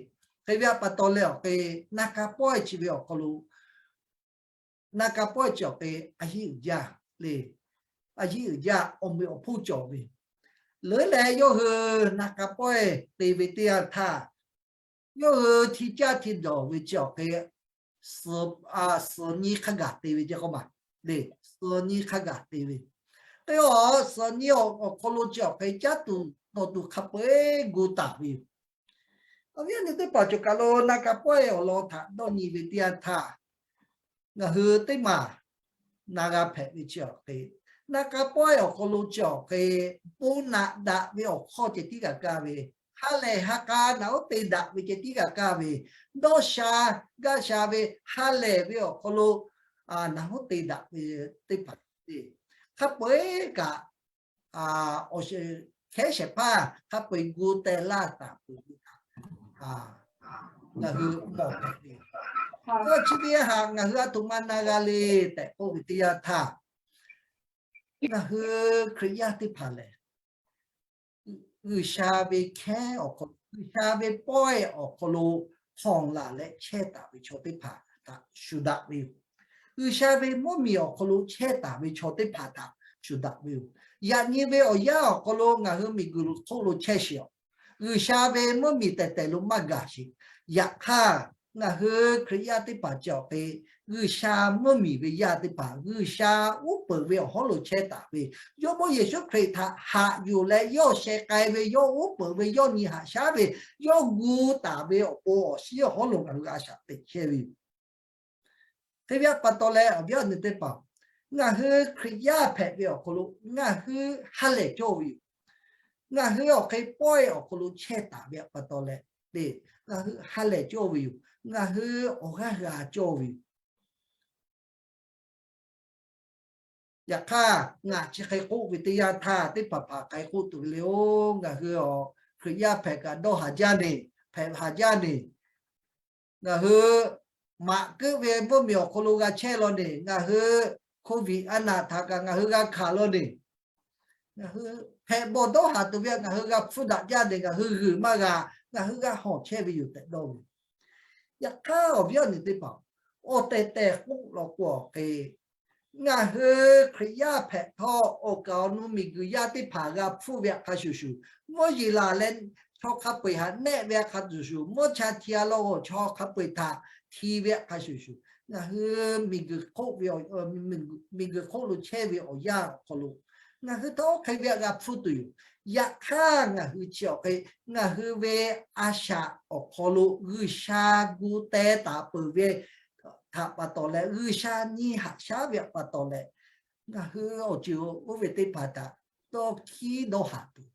Hk'e ve pa taw leh awˬ hk'e, na ka pawehˇ chi ve awˬ hk'aw lo, na ka pawehˇ chi awˬ hk'e a yiˉ uiˍ jaˇ le. A yiˉ uiˍ jaˇ, awˬ meꞈ awˬ hponˇ cawˬ ve. Leuˉ leh yawˇ hui na ka pawehˇ te ve teˇ yanˇ htaˇ, yawˇ hui hti caˇ hti dawˬ ve chi awˬ hk'e, suhˍ nyi hk'a gaˬ te ve ce k'o ma le, suhˍ nyi hk'a gaˬ te ve. K'e a, suhˍ nyi awˬ hk'aw lo chi awˬ hk'e caˉ tuˬ dawˬ tuˬ hk'a peu-eˬ gu taˍ ve yoˬ. Awˬ viˉ awˬ nyi teˇ hpaˍ cawˬ kaˬ lo na ka pawehˇ awˬ lawn htaꞈ dawˇ nyi ve teˇ yanˇ htaˇ, ngaˬ hui teˇ maˬ na g'a hpehꞈ ve chi awˬ hk'e, na ka pawehˇ awˬ hk'aw lo chi awˬ hk'e, bon naꞈ daꞈ ve awˬ hkawˇ ceh tiˉ g'a kaˇ ve, ha lehˬ ha k'a naꞈ oˉ te daꞈ ve ceh tiˉ g'a kaˇ ve, dawˇ sha gaˇ sha ve, ha lehˬ ve awˬ hk'aw lo naꞈ oˉ te daꞈ ve teˇ hpaˍ, hk'a peu-eˬ kaꞈ awˬ hkehˉ shehˍ hpaˇ hk'a peu-eˬ gu teh laˇ taˍ peuˬ ve htaꞈ ngaˬ hui mawˬ hpehꞈ ve. Chi teˇ haꞈ ngaˬ hui a htoꞈ ma na g'a le tehꞈ k'oˆ ve teˇ yanˇ htaˇ, ngaˬ hui Hkriꞈ yaˇ teˇ hpaˍ lehˬ, G'uiˬsha ve hkehˉ awˬ hk'aw lo, G'uiˬsha ve pawehˇ awˬ hk'aw lo hpawnˬ laˬ leh chehˇ taˍ ve chaw teˇ hpaˍ htaꞈ shuˍ daꞈ ve yoˬ. G'uiˬsha ve mvuhˇmiˬ awˬ hk'aw lo chehˇ taˍ ve chaw teˇ hpaˍ htaꞈ shuˍ daꞈ ve yoˬ. Yaꞈ nyi ve awˬ yanˇ awˬ hk'aw lo ngaˬ hui miˬguiˬ lo hk'oˆ lo chehˇ sheˍ awˬ, G'uiˬsha ve mvuhˇmiˬ tehˬ tehˬ lo maˇ gaˬ sheˍ. Yaꞈ hk'aˇ, ngaˬ hui Hkriꞈ yaˇ teˇ hpaˍ chi awˬ hk'e, G'uiˬsha mvuhˇmiˬ ve yaˇ teˇ hpaˍ, G'uiˬsha uˉ peunˍ ve awˬ hawˉ lo chehˇ taˍ ve, Jawˇmawˇ Yeˍsuˆ Hkriꞈ htaꞈ haꞈ yuˬ leh yawˇ sheh k'ai ve, yawˇ uˉ peunˍ ve, yawˇ nyi haꞈ shaˉ ve, yawˇ gu taˍ ve awˬ pon awˬ shinˉ awˬ hawˉ lo ngaˬ hui a shaꞈ teꞈ chehˇ ve yoˬ. Hk'e ve pa taw leh awˬ viˉ awˬ nyi teˇ hpaˍ, ngaˬ hui Hkriꞈ yaˇ hpehꞈ ve awˬ hk'aw lo ngaˬ hui ha lehˬ cawˇ ve yoˬ. Ngaˬ hui awˬ hk'e pawehˇ awˬ hk'aw lo chehˇ taˍ ve pa taw leh, ngaˬ hui ha lehˬ cawˇ ve yoˬ. Ngaˬ hui awˬ g'aˇ g'a cawˇ ve yoˬ. Yaꞈ hk'aˇ, ngaˬ chi hk'e k'oˆ ve teˇ yanˇ htaˇ, teˇ hpaˍ hpaˍ k'ai k'oˆ tuˬ ve le, oˬ, ngaˬ hui awˬ Hkriꞈ yaˇ hpehꞈ kaꞈ dawˇ haˍ jaˇ neˬ, hpehꞈ haˍ jaˇ neˬ, ngaˬ hui maꞈ keuˆ ve mvuhˇmiˬ awˬ hk'aw lo g'a chehˇ law neˬ, ngaˬ hui COVID a naˬ htaꞈ kaꞈ ngaˬ hui g'a hkanˍ law neˬ, ngaˬ hui hpehꞈ bawˬ dawˇ haˍ tuˬ ve ngaˬ hui g'a hpfuhˇ daꞈ jaˇ neˬ, ngaˬ hui g'uiˬ maˇ g'a, ngaˬ hui g'a hawˬ chehˇ ve yoˬ tehꞈ dawˇ ve. Yaꞈ hk'aˇ, awˬ viˉ awˬ nyi teˇ hpaˍ, awˬ tehˬ tehˬ k'oˆ law k'o awˬ hk'e, ngaˬ hui Hkriꞈ yaˇ hpehꞈ htawˇ, awˬ kaˍ awˬ nu miˬguiˬ yaˇ teˇ hpaˍ g'a hpfuhˇ ve hk'a shuˍ shuˍ, mvuhˇ yeˬ laˬ leh chaw hk'a peu-eˬ htaꞈ nehˆ ve hk'a shuˍ shuˍ, mvuhˇ cha hti a law g'awˬ chaw hk'a peu-eˬ htaꞈ hti ve hk'a shuˍ shuˍ, ngaˬ hui miˬguiˬ hk'oˆ ve, miˬguiˬ hk'oˆ lo chehˇ ve awˬ yanˇ awˬ hk'aw lo, ngaˬ hui htawˇ oˇ hk'e ve htaꞈ g'a hpfuhˇ tuˬ yoˬ. Yaꞈ hk'aˇ, ngaˬ hui chi awˬ hk'e, ngaˬ hui ve a shaꞈ awˬ hk'aw lo G'uiˬsha gu teh taˍ peuˬ ve htaꞈ pa taw leh, G'uiˬsha nyi haꞈ shaˉ ve pa taw leh, ngaˬ hui awˬ ceuˬ oˇ ve teˇ hpaˍ htaꞈ dawˇ hkiˉ dawˇ haˍ tuˬ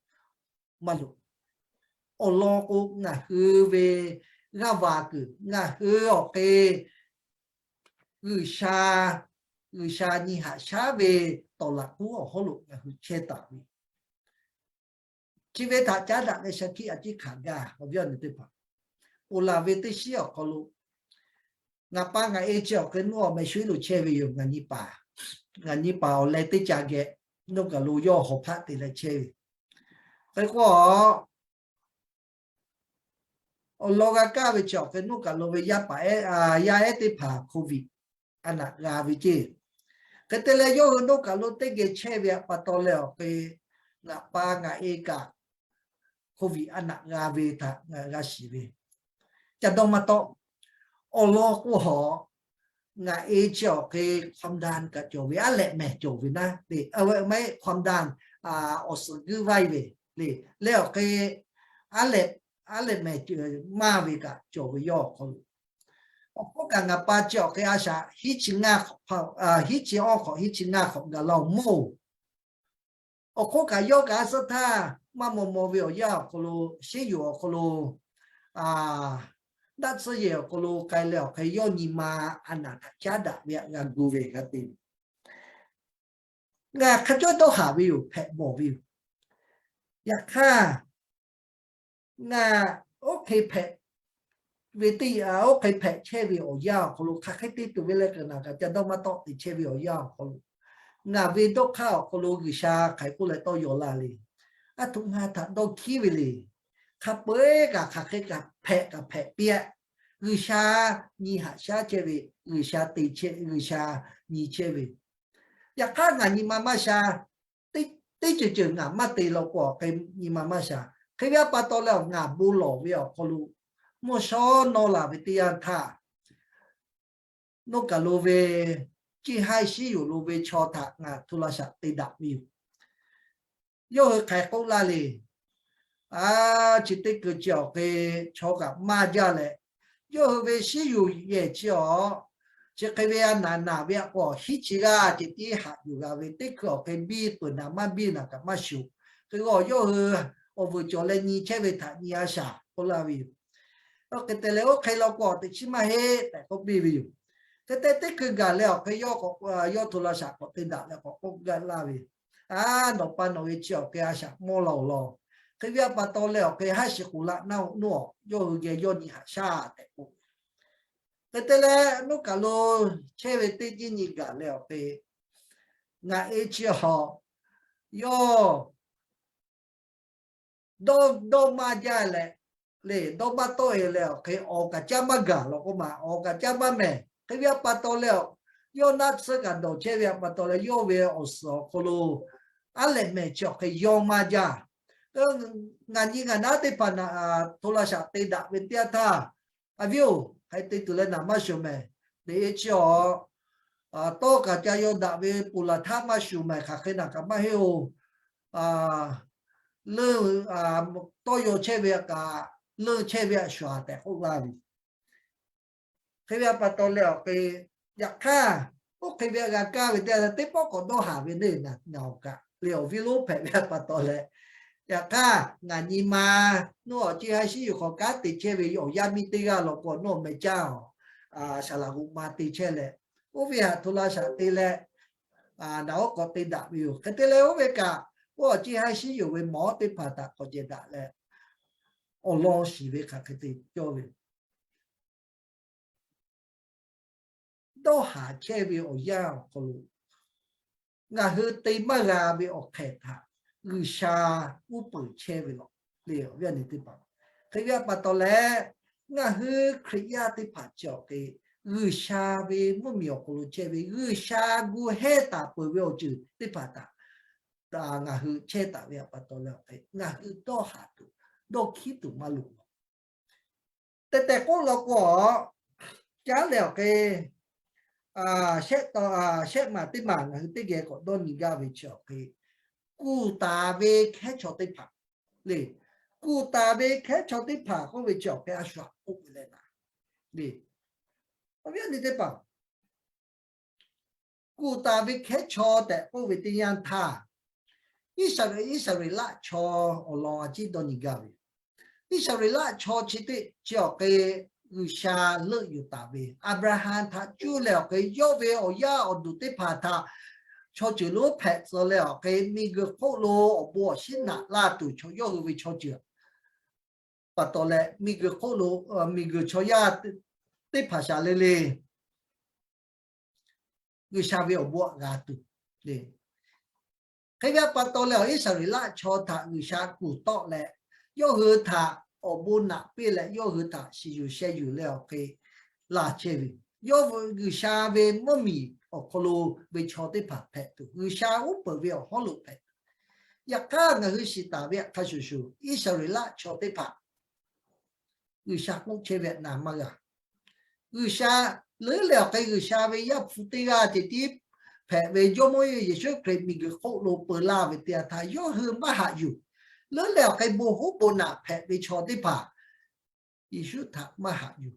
maˇ loˍ. Awˬ lawn k'o, ngaˬ hui ve g'aˇ va kuiˬ ngaˬ hui awˬ hk'e G'uiˬsha, G'uiˬsha nyi haꞈ shaˉ ve tawˍ laꞈ k'uˉ awˬ hawˉ lo ngaˬ hui chehˇ taˍ ve, chi ve htaꞈ caˉ daꞈ leh shaˍ hkiˆ a ciˉ hkanˍ gaˇ awˬ viˉ awˬ nyi teˇ hpaˍ, oˬ laˬ ve teˇ shiˉ awˬ hk'aw lo, ngaˬ pa ngaˬ e chi awˬ hk'e nuˇ awˬ meh shuˉ lo chehˇ ve yoˬ. Ngaˬ nyi paˍ, ngaˬ nyi paˍ awˬ leh teˇ ca geh nuˇ kaˬ lo yawˇ hawˍ hpaˆ te leh chehˇ ve. Hk'e k'o, awˬ lawn g'a kaˇ ve chi awˬ hk'e nuˇ kaˬ lo ve yaˇ paˍ ehˉ, yaˇ ehˉ teˇ hpaˍ COVID a naꞈ g'a ve ceˇ. Hk'e te leh yawˇ hui nuˇ kaˬ lo teˇ geh chehˇ ve pa taw leh awˬ hk'e, ngaˬ pa ngaˬ e kaꞈ COVID a naꞈ g'a ve htaꞈ ngaˬ g'a shiˍ ve. Ca dawˇ maˇ tawˆ. Awˬ lawn k'o, ngaˬ e chi awˬ hk'e ความดัน kaꞈ cawˬ ve, aˉ lehꞈ mehˍ cawˬ ve naˉ le, a ve maˇ heˆ ความดัน, awˬ suhˍ guiˇ vaiˇ ve le, leh awˬ hk'e aˉ lehꞈ, aˉ lehꞈ mehˍ maˇ ve kaꞈ cawˬ ve yawˇ awˬ hk'aw lo. Awˬ hk'oˆ kaꞈ ngaˬ pa chi awˬ hk'e a shaꞈ hiˉ chi ngaˇ hk'awꞈ, hiˉ chi awˇ hk'awꞈ hiˉ chi ngaˇ hk'awꞈ gaˬ la awˬ moˇ. Awˬ hk'oˆ kaꞈ yawˇ kaꞈ a suhˉ htaˇ maˇ maw maw ve awˬ yanˇ awˬ hk'aw lo, sheˉ yoˬ awˬ hk'aw lo, daꞈ tsuhˇ yehˬ awˬ hk'aw lo k'ai leh awˬ hk'e yawˇ nyi ma a naꞈ htaꞈ caˉ daꞈ ve htaꞈ g'a gu ve g'a te. Ngaˬ hk'a cawˇ dawˇ haˍ ve yoˬ, hpehꞈ bawˬ ve yoˬ. Yaꞈ hk'aˇ, ngaˬ oˇ hk'e hpehꞈ ve teˇ, oˇ hk'e hpehꞈ chehˇ ve awˬ yanˇ awˬ hk'aw lo hk'aˬ hk'e te tuˬ ve leh kaꞈ ngaˬ kaꞈ ca dawˇ maˇ tawˆ te chehˇ ve awˬ yanˇ awˬ hk'aw lo, Ngaˬ ve dawˇ hk'aˇ awˬ hk'aw lo G'uiˬsha hk'aˬ hk'e k'oˆ leh tawˇ yaw laˇ le. Aˬ htoꞈ ma htaꞈ dawˇ hkiˉ ve le. Hk'a peu-eˬ kaꞈ hk'aˬ hk'e kaꞈ hpehꞈ kaꞈ hpehꞈ piˇ-a. G'uiˬsha nyi haꞈ shaˉ chehˇ ve, G'uiˬsha te chehˇ, G'uiˬsha nyi chehˇ ve. Yaꞈ hk'aˇ ngaˬ nyi ma maˇ sha. Teˇ ceuˬ ceuˬ ngaˬ maˇ te law k'o, awˬ hk'e nyi ma maˇ sha. Hk'e ve pa taw leh, ngaˬ bon lawˬ ve awˬ hk'aw lo mvuhˇ shawˉ nawˇ laˬ ve teˇ yanˇ htaˇ, nawˬ kaˬ lo ve, ciˇ haiˇ shiˉ yoˬ lo ve chaw htaꞈ ngaˬ hto la shaꞈ te daꞈ ve yoˬ. Yawˇ hui hk'aˬ hk'e k'oˆ laˇ le. A, chi teˇ kuiˬ chi awˬ hk'e chaw kaꞈ maˇ jaˇ leh, yawˇ hui ve shiˉ yoˬ yehˬ chi awˬ, chi hk'e ve a naˍ naˍ ve a k'o, hiˉ chi g'aˇ ceh tiˉ haꞈ yuˬ g'a ve, teˇ hkui awˬ hk'e biˇ peuˬ naˍ maˇ biˇ naˍ kaꞈ maˇ shuˍ. Hk'e g'awˬ yawˇ hui awˬ vuiˬ cawˬ leh nyi chehˇ ve htaꞈ nyi a shaˍ k'oˆ laˇ ve yoˬ. Oˇ hk'e te leh, oˇ hk'e law k'o, teꞈ chiˉ maˇ heˆ tehꞈ k'oˆ piˇ ve yoˬ. Hk'e te teˇ hkui gaˬ leh awˬ hk'e yawˇ hto la shaꞈ k'awꞈ te daꞈ leh k'awꞈ k'oˆ gaˇ laˇ ve, A, nawˬ pa nawˬ ve chi awˬ hk'e a shaꞈ mawˇ la-oˬ law. Hk'e ve pa taw leh awˬ hk'e haˉ shiˍ k'oˍ laꞈ naˇ-oˬ, nawˇ yawˇ hui geh yawˇ nyi haꞈ shaˉ tehꞈ k'oˆ. Hk'e te leh nawˬ kaˬ lo chehˇ ve teˇ jiˇ nyi gaˬ leh awˬ hk'e, ngaˬ e chi awˬ, yawˇ dawˇ, dawˇ maˇ jaˇ leh, le, dawˇ maˇ tawˆ-e leh awˬ hk'e awˬ kaꞈ caˇ maˇ gaˬ law k'oˆ ma, awˬ kaꞈ caˇ maˇ mehˍ. Hk'e ve pa taw leh, yawˇ naˆ tsuhˇ kaꞈ dawˬ chehˇ ve pa taw leh, yawˇ ve awˬ suhˍ awˬ hk'aw lo aˉ lehꞈ mehˍ chi awˬ hk'e yawˇ maˇ jaˇ. Ngaˬ nyi ngaˬ naˉ teˇ hpaˍ hto la shaꞈ te daꞈ ve teˇ yanˇ htaˇ, A viˉ-oˬ, hk'aˬ hk'e te tuˬ leh naˍ maˇ shuˍ mehˍ. Teꞈ e chi awˬ, tawˇ kaꞈ ca yaw daꞈ ve ponˬ laˬ htaˇ maˇ shuˍ mehˍ, hk'aˬ hk'e naˬ kaꞈ maˇ heˆ-oˬ. Leuˆ, tawˇ yaw chehˇ ve kaꞈ, leuˆ chehˇ ve a shuˍ tehꞈ k'oˆ laˇ ve. Hk'e ve pa taw leh awˬ hk'e, yaꞈ hk'aˇ, oˇ hk'e ve g'a kaˇ ve teˇ yanˇ teˇ pawˆ k'awꞈ dawˇ haˍ ve le, ngaˬ awˬ kaꞈ le awˬ viˉ lonˉ hpehꞈ ve pa taw leh, yaꞈ hk'aˇ ngaˬ nyi ma, nawˬ awˬ ciˇ haiˇ shiˉ yoˬ hk'aw kanˉ te chehˇ ve awˬ yaˇ miˇ teˇ g'aˇ law k'o, nawˬ meh caˇ-oˬ, saˍ laꞈ g'oꞈ ma te chehˇ leh, oˇ ve htaꞈ hto la shaꞈ te leh, naˬ oˉ k'awꞈ te daꞈ ve yoˬ. Hk'e te leh oˇ ve kaꞈ, oˇ awˬ ciˇ haiˇ shiˉ yoˬ ve mawˬ teˇ hpaˍ htaꞈ k'awꞈ jehˬ daꞈ leh, awˬ lawn shiˍ ve hk'aˬ hk'e te cawˇ ve dawˇ haˍ chehˇ ve awˬ yanˇ awˬ hk'aw lo, ngaˬ hui te maˇ g'a ve awˬ hk'ehꞈ htaꞈ G'uiˬsha uˉ peunˍ chehˇ ve law le, awˬ viˉ awˬ nyi teˇ hpaˍ. Hk'e ve pa taw leh, ngaˬ hui Hkriꞈ yaˇ teˇ hpaˍ chi awˬ hk'e, G'uiˬsha ve mvuhˇmiˬ awˬ hk'aw lo chehˇ ve, G'uiˬsha gu hehˇ taˍ peuˬ ve awˬ ceuˬ teˇ hpaˍ htaꞈ ngaˬ hui chehˇ taˍ ve pa taw leh awˬ hk'e, ngaˬ hui dawˇ haˍ tuˬ, dawˇ hkiˉ tuˬ maˇ loˍ law. Tehˬ tehˬ k'oˆ law k'o, caˉ leh awˬ hk'e, shehˆ maˬ teˇ maˬ ngaˬ hui teˇ geh k'awꞈ dawˇ nyi gaˇ ve chi awˬ hk'e, kuˬ taˍ ve hkehˉ chaw teˇ hpaˍ le. Kuˬ taˍ ve hkehˉ chaw teˇ hpaˍ k'oˆ ve chi awˬ hk'e a shu aꞈ k'oˆ ve leh naˍ le, awˬ viˉ awˬ nyi teˇ hpaˍ, kuˬ taˍ ve hkehˉ chaw tehꞈ k'oˆ ve teˇ yanˇ htaˇ, Iˉsaˍreˍlaˆ, Iˉsaˍreˍlaˆ chaw awˬ lawn a ciˉ dawˇ nyi gaˇ ve. Iˉsaˍreˍlaˆ chaw chi teˇ chi awˬ hk'e G'uiˬsha leuˆ yuˬ taˍ ve, Aˍbraˍhanˍ htaꞈ cuˇ leh awˬ hk'e yawˇ ve awˬ yaˇ awˬ duˬ teˇ hpaˍ htaꞈ chaw ceuˬ lonˉ hpehꞈ tcuh leh awˬ hk'e miˬguiˬ hk'oˆ lo awˬ bon awˬ shinˉ naꞈ laˇ tuˬ chaw yawˇ hui ve chaw ceuˬ pa taw leh miˬguiˬ hk'oˆ lo, miˬguiˬ chaw yaˇ teˇ hpaˍ shaˍ le le G'uiˬsha ve awˬ bon aꞈ g'a tuˬ le. Hk'e ve pa taw leh awˬ Iˉsaˍreˍlaˆ chaw htaꞈ G'uiˬsha kuˬ tawˆ leh, yawˇ hui htaꞈ awˬ bon naꞈ piˇ leh yawˇ hui htaꞈ shiˍ yuˬ sheh yuˬ leh awˬ hk'e laˬ chehˇ ve, yawˇ hui G'uiˬsha ve mvuhˇmiˬ awˬ hk'aw lo ve chaw teˇ hpaˍ hpehꞈ tuˬ, G'uiˬsha uˉ peunˍ ve awˬ hawˉ lo hpehꞈ tuˬ. Yaꞈ hk'aˇ ngaˬ hui shiˍ taˍ ve htaꞈ hk'a shuˍ shuˍ, Iˉsaˍreˍlaˆ chaw teˇ hpaˍ G'uiˬsha k'oˆ chehˇ ve naˍ maˇ g'a. G'uiˬsha leuˉ leh awˬ hk'e G'uiˬsha ve Yaˇ hpu teˇ g'aˇ ceh tiˉ hpehꞈ ve Jawˇmawˇ Yeˍsuˆ Hkriꞈ miˬguiˬ hk'oˆ lo peu laˇ ve teˇ yanˇ htaˇ yawˇ hui maˇ haꞈ yuˬ. Leuˉ leh awˬ hk'e bon huˉ bon naꞈ hpehꞈ ve chaw teˇ hpaˍ Yeˍsuˆ htaꞈ maˇ haꞈ yuˬ.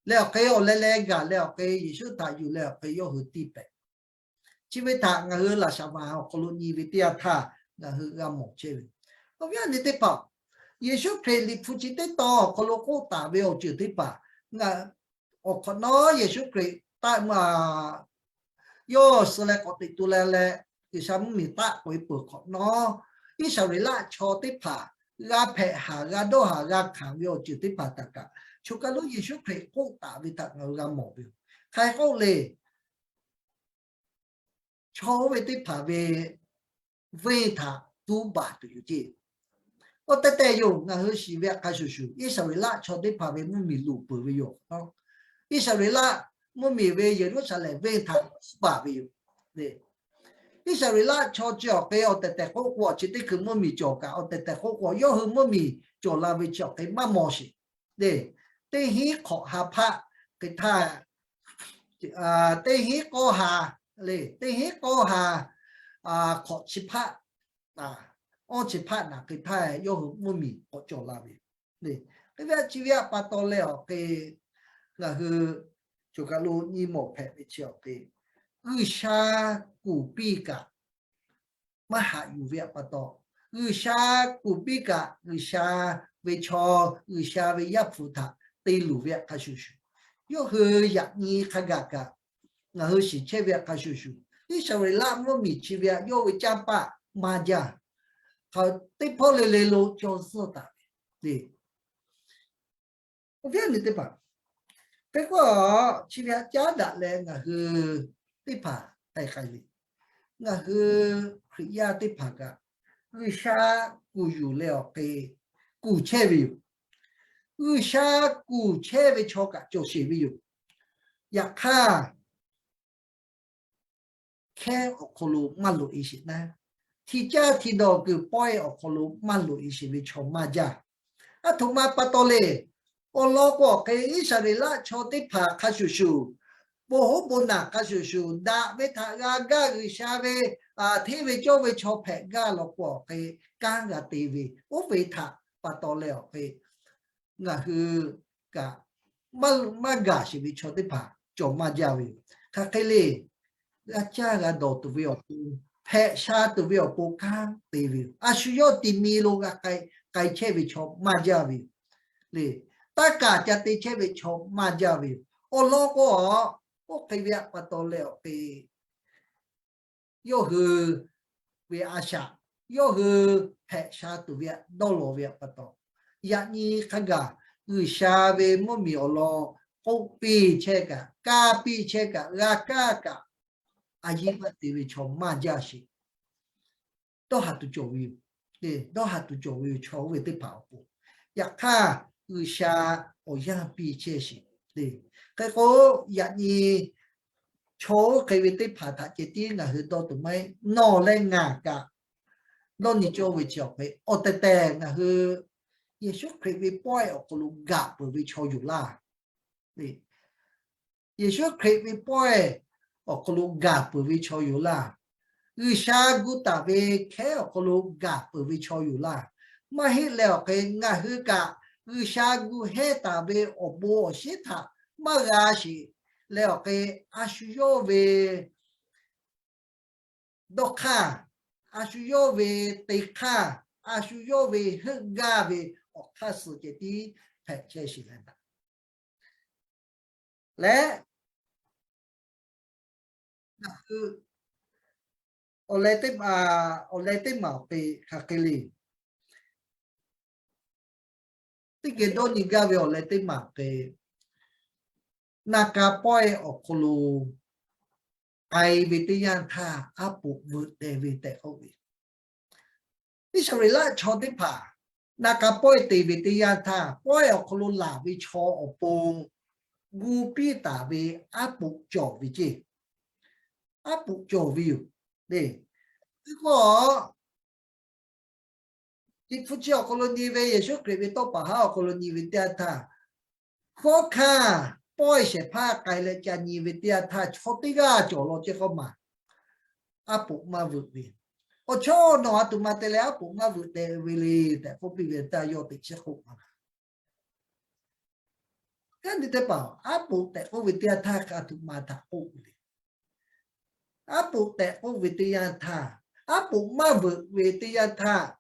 Leh awˬ hk'e awˬ leh leh gaˬ leh awˬ hk'e Yeˍsuˆ htaꞈ yuˬ leh awˬ hk'e yawˇ hui tiˇ pehˍ. Chi ve htaꞈ ngaˬ hui laꞈ shaˍ ma awˬ hk'aw lo nyi ve teˇ yanˇ htaˇ ngaˬ hui g'a mawˬ chehˇ ve. Awˬ viˉ awˬ nyi teˇ hpaˍ, Yeˍsuˆ Hkriꞈ Liꞈ hpu chi teˇ tawn awˬ hk'aw lo k'oˆ taˍ ve awˬ ceuˬ teˇ hpaˍ, awˬ hk'awꞈ nawˉ Yeˍsuˆ Hkriꞈ taˆ ma yawˇ suh leh k'awꞈ teꞈ tu leh leh, G'uiˬsha mvuhˇmiˬ taˆ k'oꞈ e peuˬ hk'awꞈ nawˉ, Iˉsaˍreˍlaˆ chaw teˇ hpaˍ g'a hpehꞈ haˍ, g'a dawˇ haˍ, g'a hkanˍ ve awˬ ceuˬ teˇ hpaˍ htaꞈ kaꞈ, choˬ kaˬ lo Yeˍsuˆ Hkriꞈ k'oˆ taˍ ve htaꞈ ngaˬ hui g'a mawˬ ve yoˬ. Hk'aˬ hk'e k'oˆ le. chaw oˇ ve teˇ hpaˍ ve venˇ htaꞈ tuˉ baˬ tuˬ yoˬ ceˇ. Awˬ tehˬ tehˬ yoˬ, ngaˬ hui shiˍ ve hk'a shuˍ shuˍ, Iˉsaˍreˍlaˆ chaw teˇ hpaˍ ve mvuhˇmiˬ luˬ peuˬ ve yoˬ. Iˉsaˍreˍlaˆ mvuhˇmiˬ ve Yeˍruˆsaˍlehnˍ venˇ htaꞈ tuˉ baˬ ve yoˬ. Iˉsaˍreˍlaˆ chaw chi awˬ hk'e awˬ tehˬ tehˬ k'oˆ k'o, chi teˇ hkui mvuhˇmiˬ cawˬ kaꞈ awˬ tehˬ tehˬ k'oˆ k'o, yawˇ hui mvuhˇmiˬ cawˬ la ve chi awˬ hk'e maˇ maw sheˍ. Teˇ hinˉ hk'awꞈ ha hpaˆ hk'e htaˇ, teˇ hinˉ k'awˇ ha le, teˇ hinˉ k'awˇ ha hk'awꞈ chi hpaˆ, awˇ chi hpaˆ naˍ hk'e htaˇ yawˇ hui mvuhˇmiˬ k'awꞈ cawˬ la ve. Hk'e ve chi ve pa taw leh awˬ hk'e, ngaˬ hui choˬ kaˬ lo nyi mawˬ hpehꞈ ve chi awˬ hk'e, G'uiˬsha kuˬ piˇ kaꞈ maˇ haꞈ yuˬ ve pa taw, G'uiˬsha kuˬ piˇ kaꞈ G'uiˬsha ve chaw, G'uiˬsha ve Yaˇ hpu htaꞈ te luˬ ve hk'a shuˍ shuˍ, yawˇ hui yaꞈ nyi hk'a gaˬ kaꞈ ngaˬ hui shiˍ chehˇ ve hk'a shuˍ shuˍ, Iˉsaˍreˍlaˆ mvuhˇmiˬ chi ve yawˇ ve canˇ paˆ maˇ jaˇ. Hk'aˬ teˇ hpawˇ le le lo caw zuhˇ taˍ ve le. Awˬ viˉ awˬ nyi teˇ hpaˍ, hk'e k'o, chi ve htaꞈ caˉ daꞈ leh ngaˬ hui teˇ hpaˍ k'ai k'ai ve, ngaˬ hui Hkriꞈ yaˇ teˇ hpaˍ kaꞈ G'uiˬsha kuˬ yuˬ leh awˬ hk'e kuˬ chehˇ ve yoˬ. G'uiˬsha kuˬ chehˇ ve chaw kaꞈ cawˬ sheˍ ve yoˬ. Yaꞈ hk'aˇ, hkehˉ awˬ hk'aw lo maˇ loꞈ e sheˍ naˉ, hti caˇ hti dawˬ kuiˬ pawehˇ awˬ hk'aw lo maˇ loꞈ e sheˍ ve chaw maˇ jaˇ. Aˬ htoꞈ ma pa taw le. Awˬ lawn k'o awˬ hk'e Iˉsaˍreˍlaˆ chaw teˇ hpaˍ hk'a shuˍ shuˍ, bon hoˉ bon naˬ hk'a shuˍ shuˍ, daꞈ ve htaꞈ g'a gaˇ G'uiˬsha ve hteˇ ve cawˇ ve chaw hpehꞈ gaˇ law k'o awˬ hk'e kanˉ g'a te ve, oˇ ve htaꞈ pa taw leh awˬ hk'e ngaˬ hui kaꞈ maˇ gaˬ sheˍ ve chaw teˇ hpaˍ cawˬ maˇ jaˇ ve yoˬ. Hk'aˬ hk'e le, g'a caˇ g'a dawˬ tuˬ ve awˬ pon, hpehꞈ sha tuˬ ve awˬ pon kanˉ te ve yoˬ. A shu yawˇ ti mi lo g'a k'ai, k'ai chehˇ ve chaw maˇ jaˇ ve yoˬ. Le, taˇ kaˬ ca te chehˇ ve chaw maˇ jaˇ ve yoˬ. Awˬ lawn k'o, oˇ hk'e ve pa taw leh awˬ hk'e yawˇ hui ve a shaꞈ, yawˇ hui hpehꞈ sha tuˬ ve dawˇ law ve pa taw, yaꞈ nyi hk'a gaˬ G'uiˬsha ve mvuhˇmiˬ awˬ lawn k'oˆ piˇ chehˇ kaꞈ, kaˇ piˇ chehˇ kaꞈ, g'a kaˇ kaꞈ, a yiˇ maˇ te ve chaw maˇ jaˇ sheˍ. Dawˇ haˍ tuˬ cawˬ ve yoˬ. Dawˇ haˍ tuˬ cawˬ ve yoˬ, chaw oˇ ve teˇ hpaˍ awˬ pon. Yaꞈ hk'aˇ, G'uiˬsha awˬ yanˇ piˇ chehˇ sheˍ. Hk'e k'o, yaꞈ nyi chaw oˇ hk'e ve teˇ hpaˍ htaꞈ ceh tiˉ ngaˬ hui dawˇ tuˬ maˇ heˆ. Nawˬ leh ngaˬ kaꞈ dawˇ nyi cawˇ ve chi awˬ hk'e, awˬ tehˬ tehˬ ngaˬ hui Yeˍsuˆ Hkriꞈ ve pawehˇ awˬ hk'aw lo gaˬ peuˬ ve chaw yoˬ laˇ. Yeˍsuˆ Hkriꞈ ve pawehˇ awˬ hk'aw lo gaˬ peuˬ ve chaw yoˬ laˇ. G'uiˬsha gu taˍ ve hkehˉ awˬ hk'aw lo gaˬ peuˬ ve chaw yoˬ laˇ. Maˇ heˆ leh awˬ hk'e ngaˬ hui kaꞈ G'uiˬsha gu hehnˇ taˍ ve awˬ bon awˬ shinˉ htaꞈ maˇ g'a sheˍ leh awˬ hk'e, a shu yawˇ ve dawˇ hk'aˇ, a shu yawˇ ve te hk'aˇ, a shu yawˇ ve heuˆ gaˇ ve awˬ hk'aˇ suh ceh tiˉ hpehꞈ chehˇ sheˍ leh, leh ngaˬ hui awˬ leh teˇ maˬ, awˬ leh teˇ maˬ awˬ hk'e hk'aˬ hk'e le. Teˇ geh dawˇ nyi gaˇ ve awˬ leh teˇ maˬ hk'e, na ka pawehˇ awˬ hk'aw lo k'ai ve teˇ yanˇ htaˇ aˉ poꞈ veuꞈ te ve tehꞈ k'oˆ ve, Iˉsaˍreˍlaˆ chaw teˇ hpaˍ na ka pawehˇ te ve teˇ yanˇ htaˇ, pawehˇ awˬ hk'aw lo laˬ ve chaw awˬ pon gu piˇ taˍ ve aˉ poꞈ cawˬ ve ceˇ. Aˉ poꞈ cawˬ ve yoˬ. Teˇ k'o, Liꞈ hpu chi awˬ hk'aw lo nyi ve, Yeˍsuˆ Hkriꞈ ve tawˇ paˍ haˉ awˬ hk'aw lo nyi ve teˇ yanˇ htaˇ, hkawˉ hkanˇ pawehˇ shehˍ hpaˇ k'ai leh ca nyi ve teˇ yanˇ htaˇ, chaw teˇ g'aˇ cawˬ law ceˇ k'oˆ maˬ, aˉ poꞈ maˇ veuꞈ ve. Awˬ chawˇ nawˬ a htoꞈ ma te leh aˉ poꞈ maˇ veuꞈ te ve le tehꞈ k'oˆ piˇ ve teˇ yanˇ, yawˇ teꞈ chiˉ k'oˆ maˬ. Kanˉ te teˇ hpaˍ, aˉ poꞈ tehꞈ k'oˆ ve teˇ yanˇ htaˇ a htoꞈ ma htaꞈ k'oˆ ve le. Aˉ poꞈ tehꞈ k'oˆ ve teˇ yanˇ htaˇ, aˉ poꞈ maˇ veuꞈ ve teˇ yanˇ htaˇ,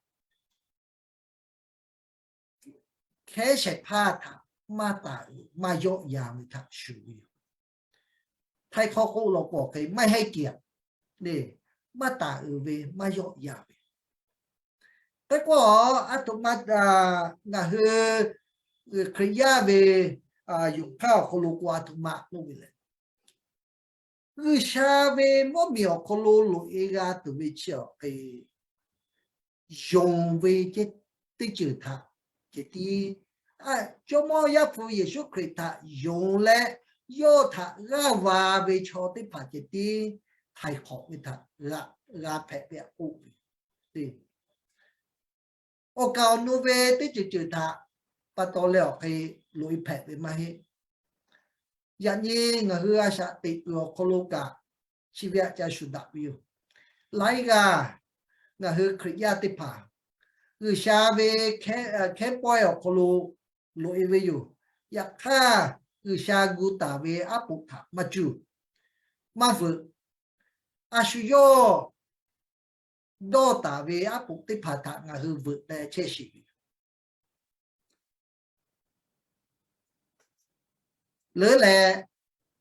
hkehˉ shehˍ hpaˇ htaꞈ maˇ taˍ uiˍ maˇ yawˆ yan ve htaꞈ shuˍ ve yoˬ. Htaiˇ hkawˇ k'oˆ law k'o hk'e maˇ heˆ kiˬ a le, maˇ taˍ uiˍ ve maˇ yawˆ yan ve. Hk'e k'o, a htoꞈ ma ngaˬ hui Hkriꞈ yaˇ ve yonˍ hk'aˇ awˬ hk'aw lo k'o a htoꞈ ma k'oˆ ve le. G'uiˬsha ve mvuhˇmiˬ awˬ hk'aw lo loꞈ-e g'a tuˬ ve chi awˬ hk'e, yonˍ ve teˇ ceuˬ htaꞈ ceh tiˉ, Jawˇmawˇ Yaˇ hpu Yeˍsuˆ Hkriꞈ htaꞈ yonˍ leh, yawˇ htaꞈ g'aˇ va ve chaw teˇ hpaˍ ceh tiˉ htaiˍ hk'awꞈ ve htaꞈ g'a hpehꞈ ve aꞈ k'oˆ ve. Awˬ kaˍ awˬ nu ve teˇ ceuˬ ceuˬ htaꞈ pa taw leh awˬ hk'e loꞈ-e hpehꞈ ve maˇ heˆ. Yaꞈ nyi ngaˬ hui a shaꞈ teꞈ kuiˬ awˬ hk'aw lo kaꞈ chi ve aꞈ ca shuˍ daꞈ ve yoˬ. Laiˉ g'aˇ ngaˬ hui Hkriꞈ yaˇ teˇ hpaˍ G'uiˬsha ve hkehˉ pawehˇ awˬ hk'aw lo loꞈ-e ve yoˬ. Yaꞈ hk'aˇ, G'uiˬsha gu taˍ ve aˉ poꞈ htaꞈ maˇ cuˇ, maˇ veuꞈ. A shu yawˇ dawˇ taˍ ve aˉ poꞈ teˇ hpaˍ htaꞈ ngaˬ hui veuꞈ leh chehˇ sheˍ ve leuˉ leh,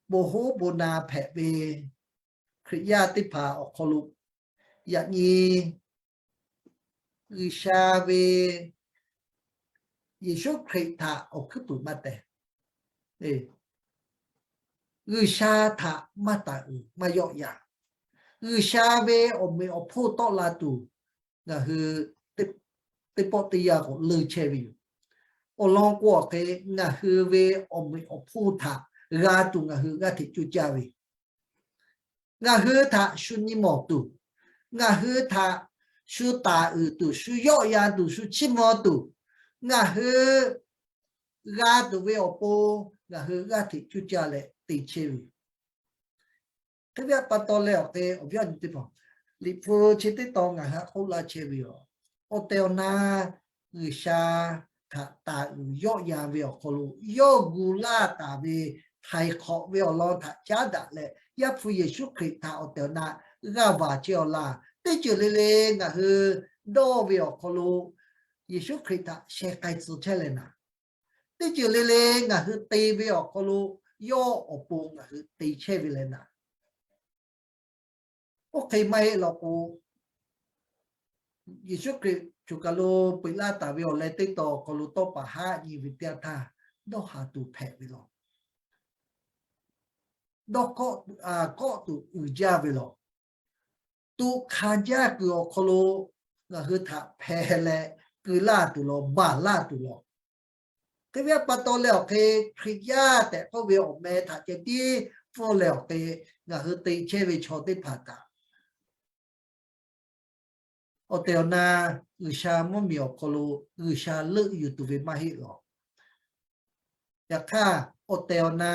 bon hoˉ bon na hpehꞈ ve Hkriꞈ yaˇ teˇ hpaˍ awˬ hk'aw lo, yaꞈ nyi G'uiˬsha ve Yeˍsuˆ Hkriꞈ htaꞈ awˬ hkuiˉ puiˍ maˇ teh. G'uiˬsha htaꞈ maˇ taˍ uiˍ maˇ yawˆ yan. G'uiˬsha ve awˬ meꞈ awˬ hponˇ tawˆ la tuˬ ngaˬ hui teˇ pawˆ teˇ yanˇ k'awꞈ leuˇ chehˇ ve yoˬ. Awˬ lawn k'o awˬ hk'e, ngaˬ hui ve awˬ meꞈ awˬ hponˇ htaꞈ g'a tuˬ ngaˬ hui g'aˇ hteꞈ coˇ caˇ ve, ngaˬ hui htaꞈ shu nyi mawˬ tuˬ, ngaˬ hui htaꞈ shu taˍ uiˍ tuˬ, shu yawˆ yan tuˬ, shu chiˇ mvuh tuˬ, ngaˬ hui g'a tuˬ ve awˬ pon ngaˬ hui g'aˇ hteꞈ coˇ caˇ leh te chehˇ ve yoˬ. Hk'e ve pa taw leh awˬ hk'e awˬ viˉ awˬ nyi teˇ hpaˍ, Liꞈ hpu chi teˇ tawn ngaˬ hui htaꞈ k'oˆ laˇ chehˇ ve yoˬ. Awˬ tehˬ awˬ na G'uiˬsha htaꞈ taˍ uiˍ yawˆ yan ve awˬ hk'aw lo yawˇ gu laˇ taˍ ve htaiˍ hk'awꞈ ve awˬ lawn htaꞈ caˉ daꞈ leh, Yaˇ hpu Yeˍsuˆ Hkriꞈ htaꞈ awˬ tehˬ awˬ na g'aˇ va chehˇ awˬ laˇ. Teˇ ceuˬ le le ngaˬ hui dawˇ ve awˬ hk'aw lo Yeˍsuˆ Hkriꞈ htaꞈ sheh k'ai tcuh chehˇ leh naˍ, teˇ ceuˬ le le ngaˬ hui te ve awˬ hk'aw lo yawˇ awˬ pon ngaˬ hui te chehˇ ve leh naˍ. Oˇ hk'e maˇ heˆ law k'o, Yeˍsuˆ Hkriꞈ choˬ kaˬ lo peꞈ laˇ taˍ ve awˬ leh teˇ tawn awˬ hk'aw lo tawˇ paˍ haˆ nyi ve teˇ yanˇ htaˇ, dawˇ haˍ tuˬ hpehꞈ ve law. Dawˇ kawˆ tuˬ uiˍ jaˇ ve law. Tuꞈ hkanˍ jaˇ kuiˬ awˬ hk'aw lo ngaˬ hui htaꞈ hpeh leh keu laˇ tuˬ law, baˬ laˇ tuˬ law. Hk'e ve pa taw leh awˬ hk'e, Hkriꞈ yaˇ tehꞈ k'oˆ ve awˬ meh htaꞈ ceh tiˉ pfuhˇ leh awˬ hk'e, ngaˬ hui te chehˇ ve chaw teˇ hpaˍ htaꞈ awˬ tehˬ awˬ na G'uiˬsha mvuhˇmiˬ awˬ hk'aw lo G'uiˬsha leuˆ yuˬ tuˬ ve maˇ heˆ law. Yaꞈ hk'aˇ, awˬ tehˬ awˬ na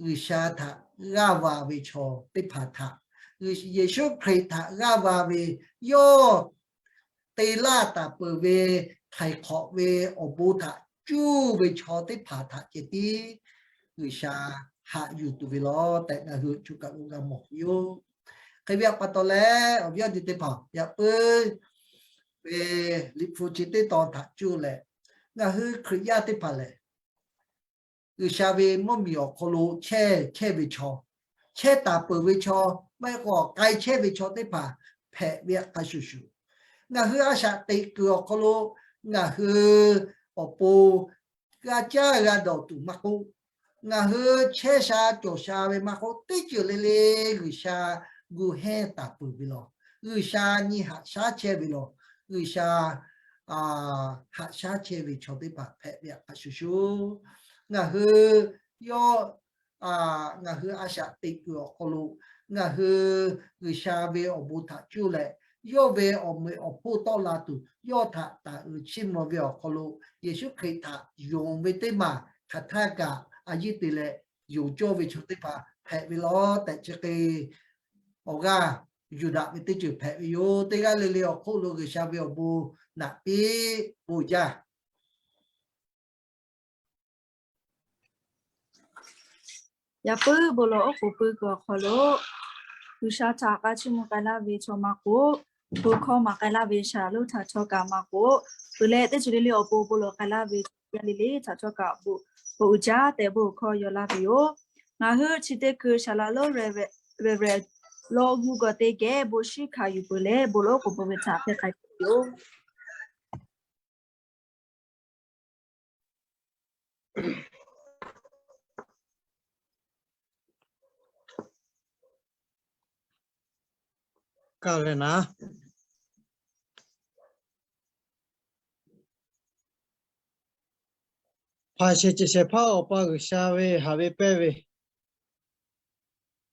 G'uiˬsha htaꞈ g'aˇ va ve chaw teˇ hpaˍ htaꞈ, Yeˍsuˆ Hkriꞈ htaꞈ g'aˇ va ve, yawˇ te laˇ taˍ peuˬ ve htaiˍ hk'awꞈ ve awˬ bon htaꞈ cuˇ ve chaw teˇ hpaˍ htaꞈ ceh tiˉ G'uiˬsha haꞈ yuˬ tuˬ ve law tehꞈ ngaˬ hui choˬ kaˬ lo g'a mawˬ ve yoˬ. Hk'e ve pa taw leh awˬ viˉ awˬ nyi teˇ hpaˍ, yaꞈ puiˉ ve Liꞈ hpu chi teˇ tawn htaꞈ cuˇ leh, ngaˬ hui Hkriꞈ yaˇ teˇ hpaˍ lehˬ, G'uiˬsha ve mvuhˇmiˬ awˬ hk'aw lo chehˇ chehˇ ve chaw, chehˇ taˍ peuˬ ve chaw, maˇ heˆ k'o k'ai chehˇ ve chaw teˇ hpaˍ hpehꞈ ve hk'a shuˍ shuˍ, ngaˬ hui a shaꞈ teꞈ kuiˬ awˬ hk'aw lo ngaˬ hui awˬ pon g'a caˇ g'a dawˬ tuˬ maˇ k'oˆ, ngaˬ hui chehˇ sha cawˬ sha ve maˇ k'oˆ, teˇ ceuˬ le le G'uiˬsha gu hehnˇ taˍ peuˬ ve law. G'uiˬsha nyi haꞈ shaˉ chehˇ ve law. G'uiˬsha haꞈ shaˉ chehˇ ve chaw teˇ hpaˍ hpehꞈ ve hk'a shuˍ shuˍ, ngaˬ hui yawˇ ngaˬ hui a shaꞈ teꞈ kuiˬ awˬ hk'aw lo ngaˬ hui G'uiˬsha ve awˬ bon htaꞈ cuˇ leh, yawˇ ve awˬ meꞈ awˬ hponˇ tawˆ la tuˬ yawˇ htaꞈ taˍ uiˍ chiˇ mvuh ve awˬ hk'aw lo, Yeˍsuˆ Hkriꞈ htaꞈ yonˍ ve teˇ maˬ hk'aˬ htaˇ kaꞈ a yiˇ te leh yonˍ cawˇ ve chaw teˇ hpaˍ hpehꞈ ve law tehꞈ chi hk'e awˬ g'aˇ yuˬ daꞈ ve teˇ ceuˬ hpehꞈ ve yoˬ. Teˇ g'aˇ le le awˬ hk'oˆ lo G'uiˬsha ve awˬ bon naꞈ piˇ bon jaˇ. Yaꞈ puiˉ bon lawˬ oˉ k'oˍ pui kuiˬ awˬ hk'aw lo, G'uiˬsha htaꞈ k'a chiˇ mvuh k'ai laˇ ve chaw maˇ k'oˆ, bon hkawˇ maˍ k'ai laˇ ve shaˍ lonˉ htaꞈ htawˇ kaꞈ maˇ k'oˆ, peuˬ leh teˇ ceuˬ le le awˬ pon bon lawˬ k'ai laˇ ve yaˇ le le htaꞈ htawˇ kaꞈ bon uiˍ jaˇ tehꞈ bon hkawˇ yaw laˇ ve yoˬ. Ngaˬ hui chi teˇ hkui Saˍ laꞈ lonˉ Reverend Lawˇ g'uˇ g'aw teˇ geh bon shiˉ hkanˍ yuˬ peuˬ leh, bon lawˬ oˉ k'oˍ pui ve htaꞈ hpehˇ k'ai ve yoˬ. kaˇ leh naˍ. Hpaˍ shehˍ cehˬ shehˍ hpaˇ Awˬ pa G'uiˬsha ve haꞈ ve pehnˇ ve,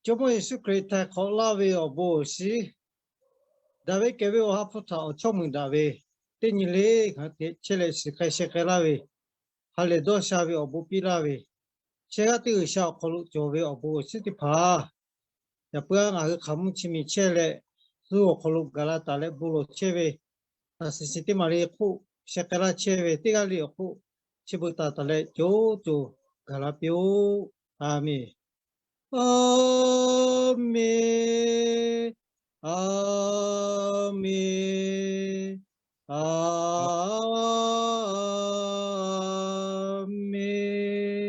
Jawˇmawˇ Yeˍsuˆ Hkriꞈ htaiˍ hk'awꞈ laˇ ve awˬ bon awˬ shinˉ, daꞈ ve kehˬ ve Awˬ ha hpu htaꞈ awˬ chawˇ muiˬ daꞈ ve, teˇ nyi le ngaˬ hui chehˇ leh shiˍ k'ai sheh k'ai laˇ ve, ha lehˬ dawˇ sha ve awˬ bon piˇ laˇ ve, shehˆ g'aˇ teˇ G'uiˬsha awˬ hk'aw lo cawˬ ve awˬ bon awˬ shinˉ teˇ hpaˍ, yaꞈ puiˉ ngaˬ hui hk'aˬ mvuhˇ chi miˬ chehˇ leh, suh awˬ hk'aw lo gaˬ la taˍ leh bon lawˬ chehˇ ve, taˍ shiˍ shiˍ teˇ maˬ le hk'oˆ sheh k'ai laˇ chehˇ ve, teˇ g'aˇ le awˬ hk'oˆ chi beuꞈ taˍ taˍ leh co co gaˬ la piˇ-oˆ. A menˬ. A menˬ. A menˬ. A menˬ.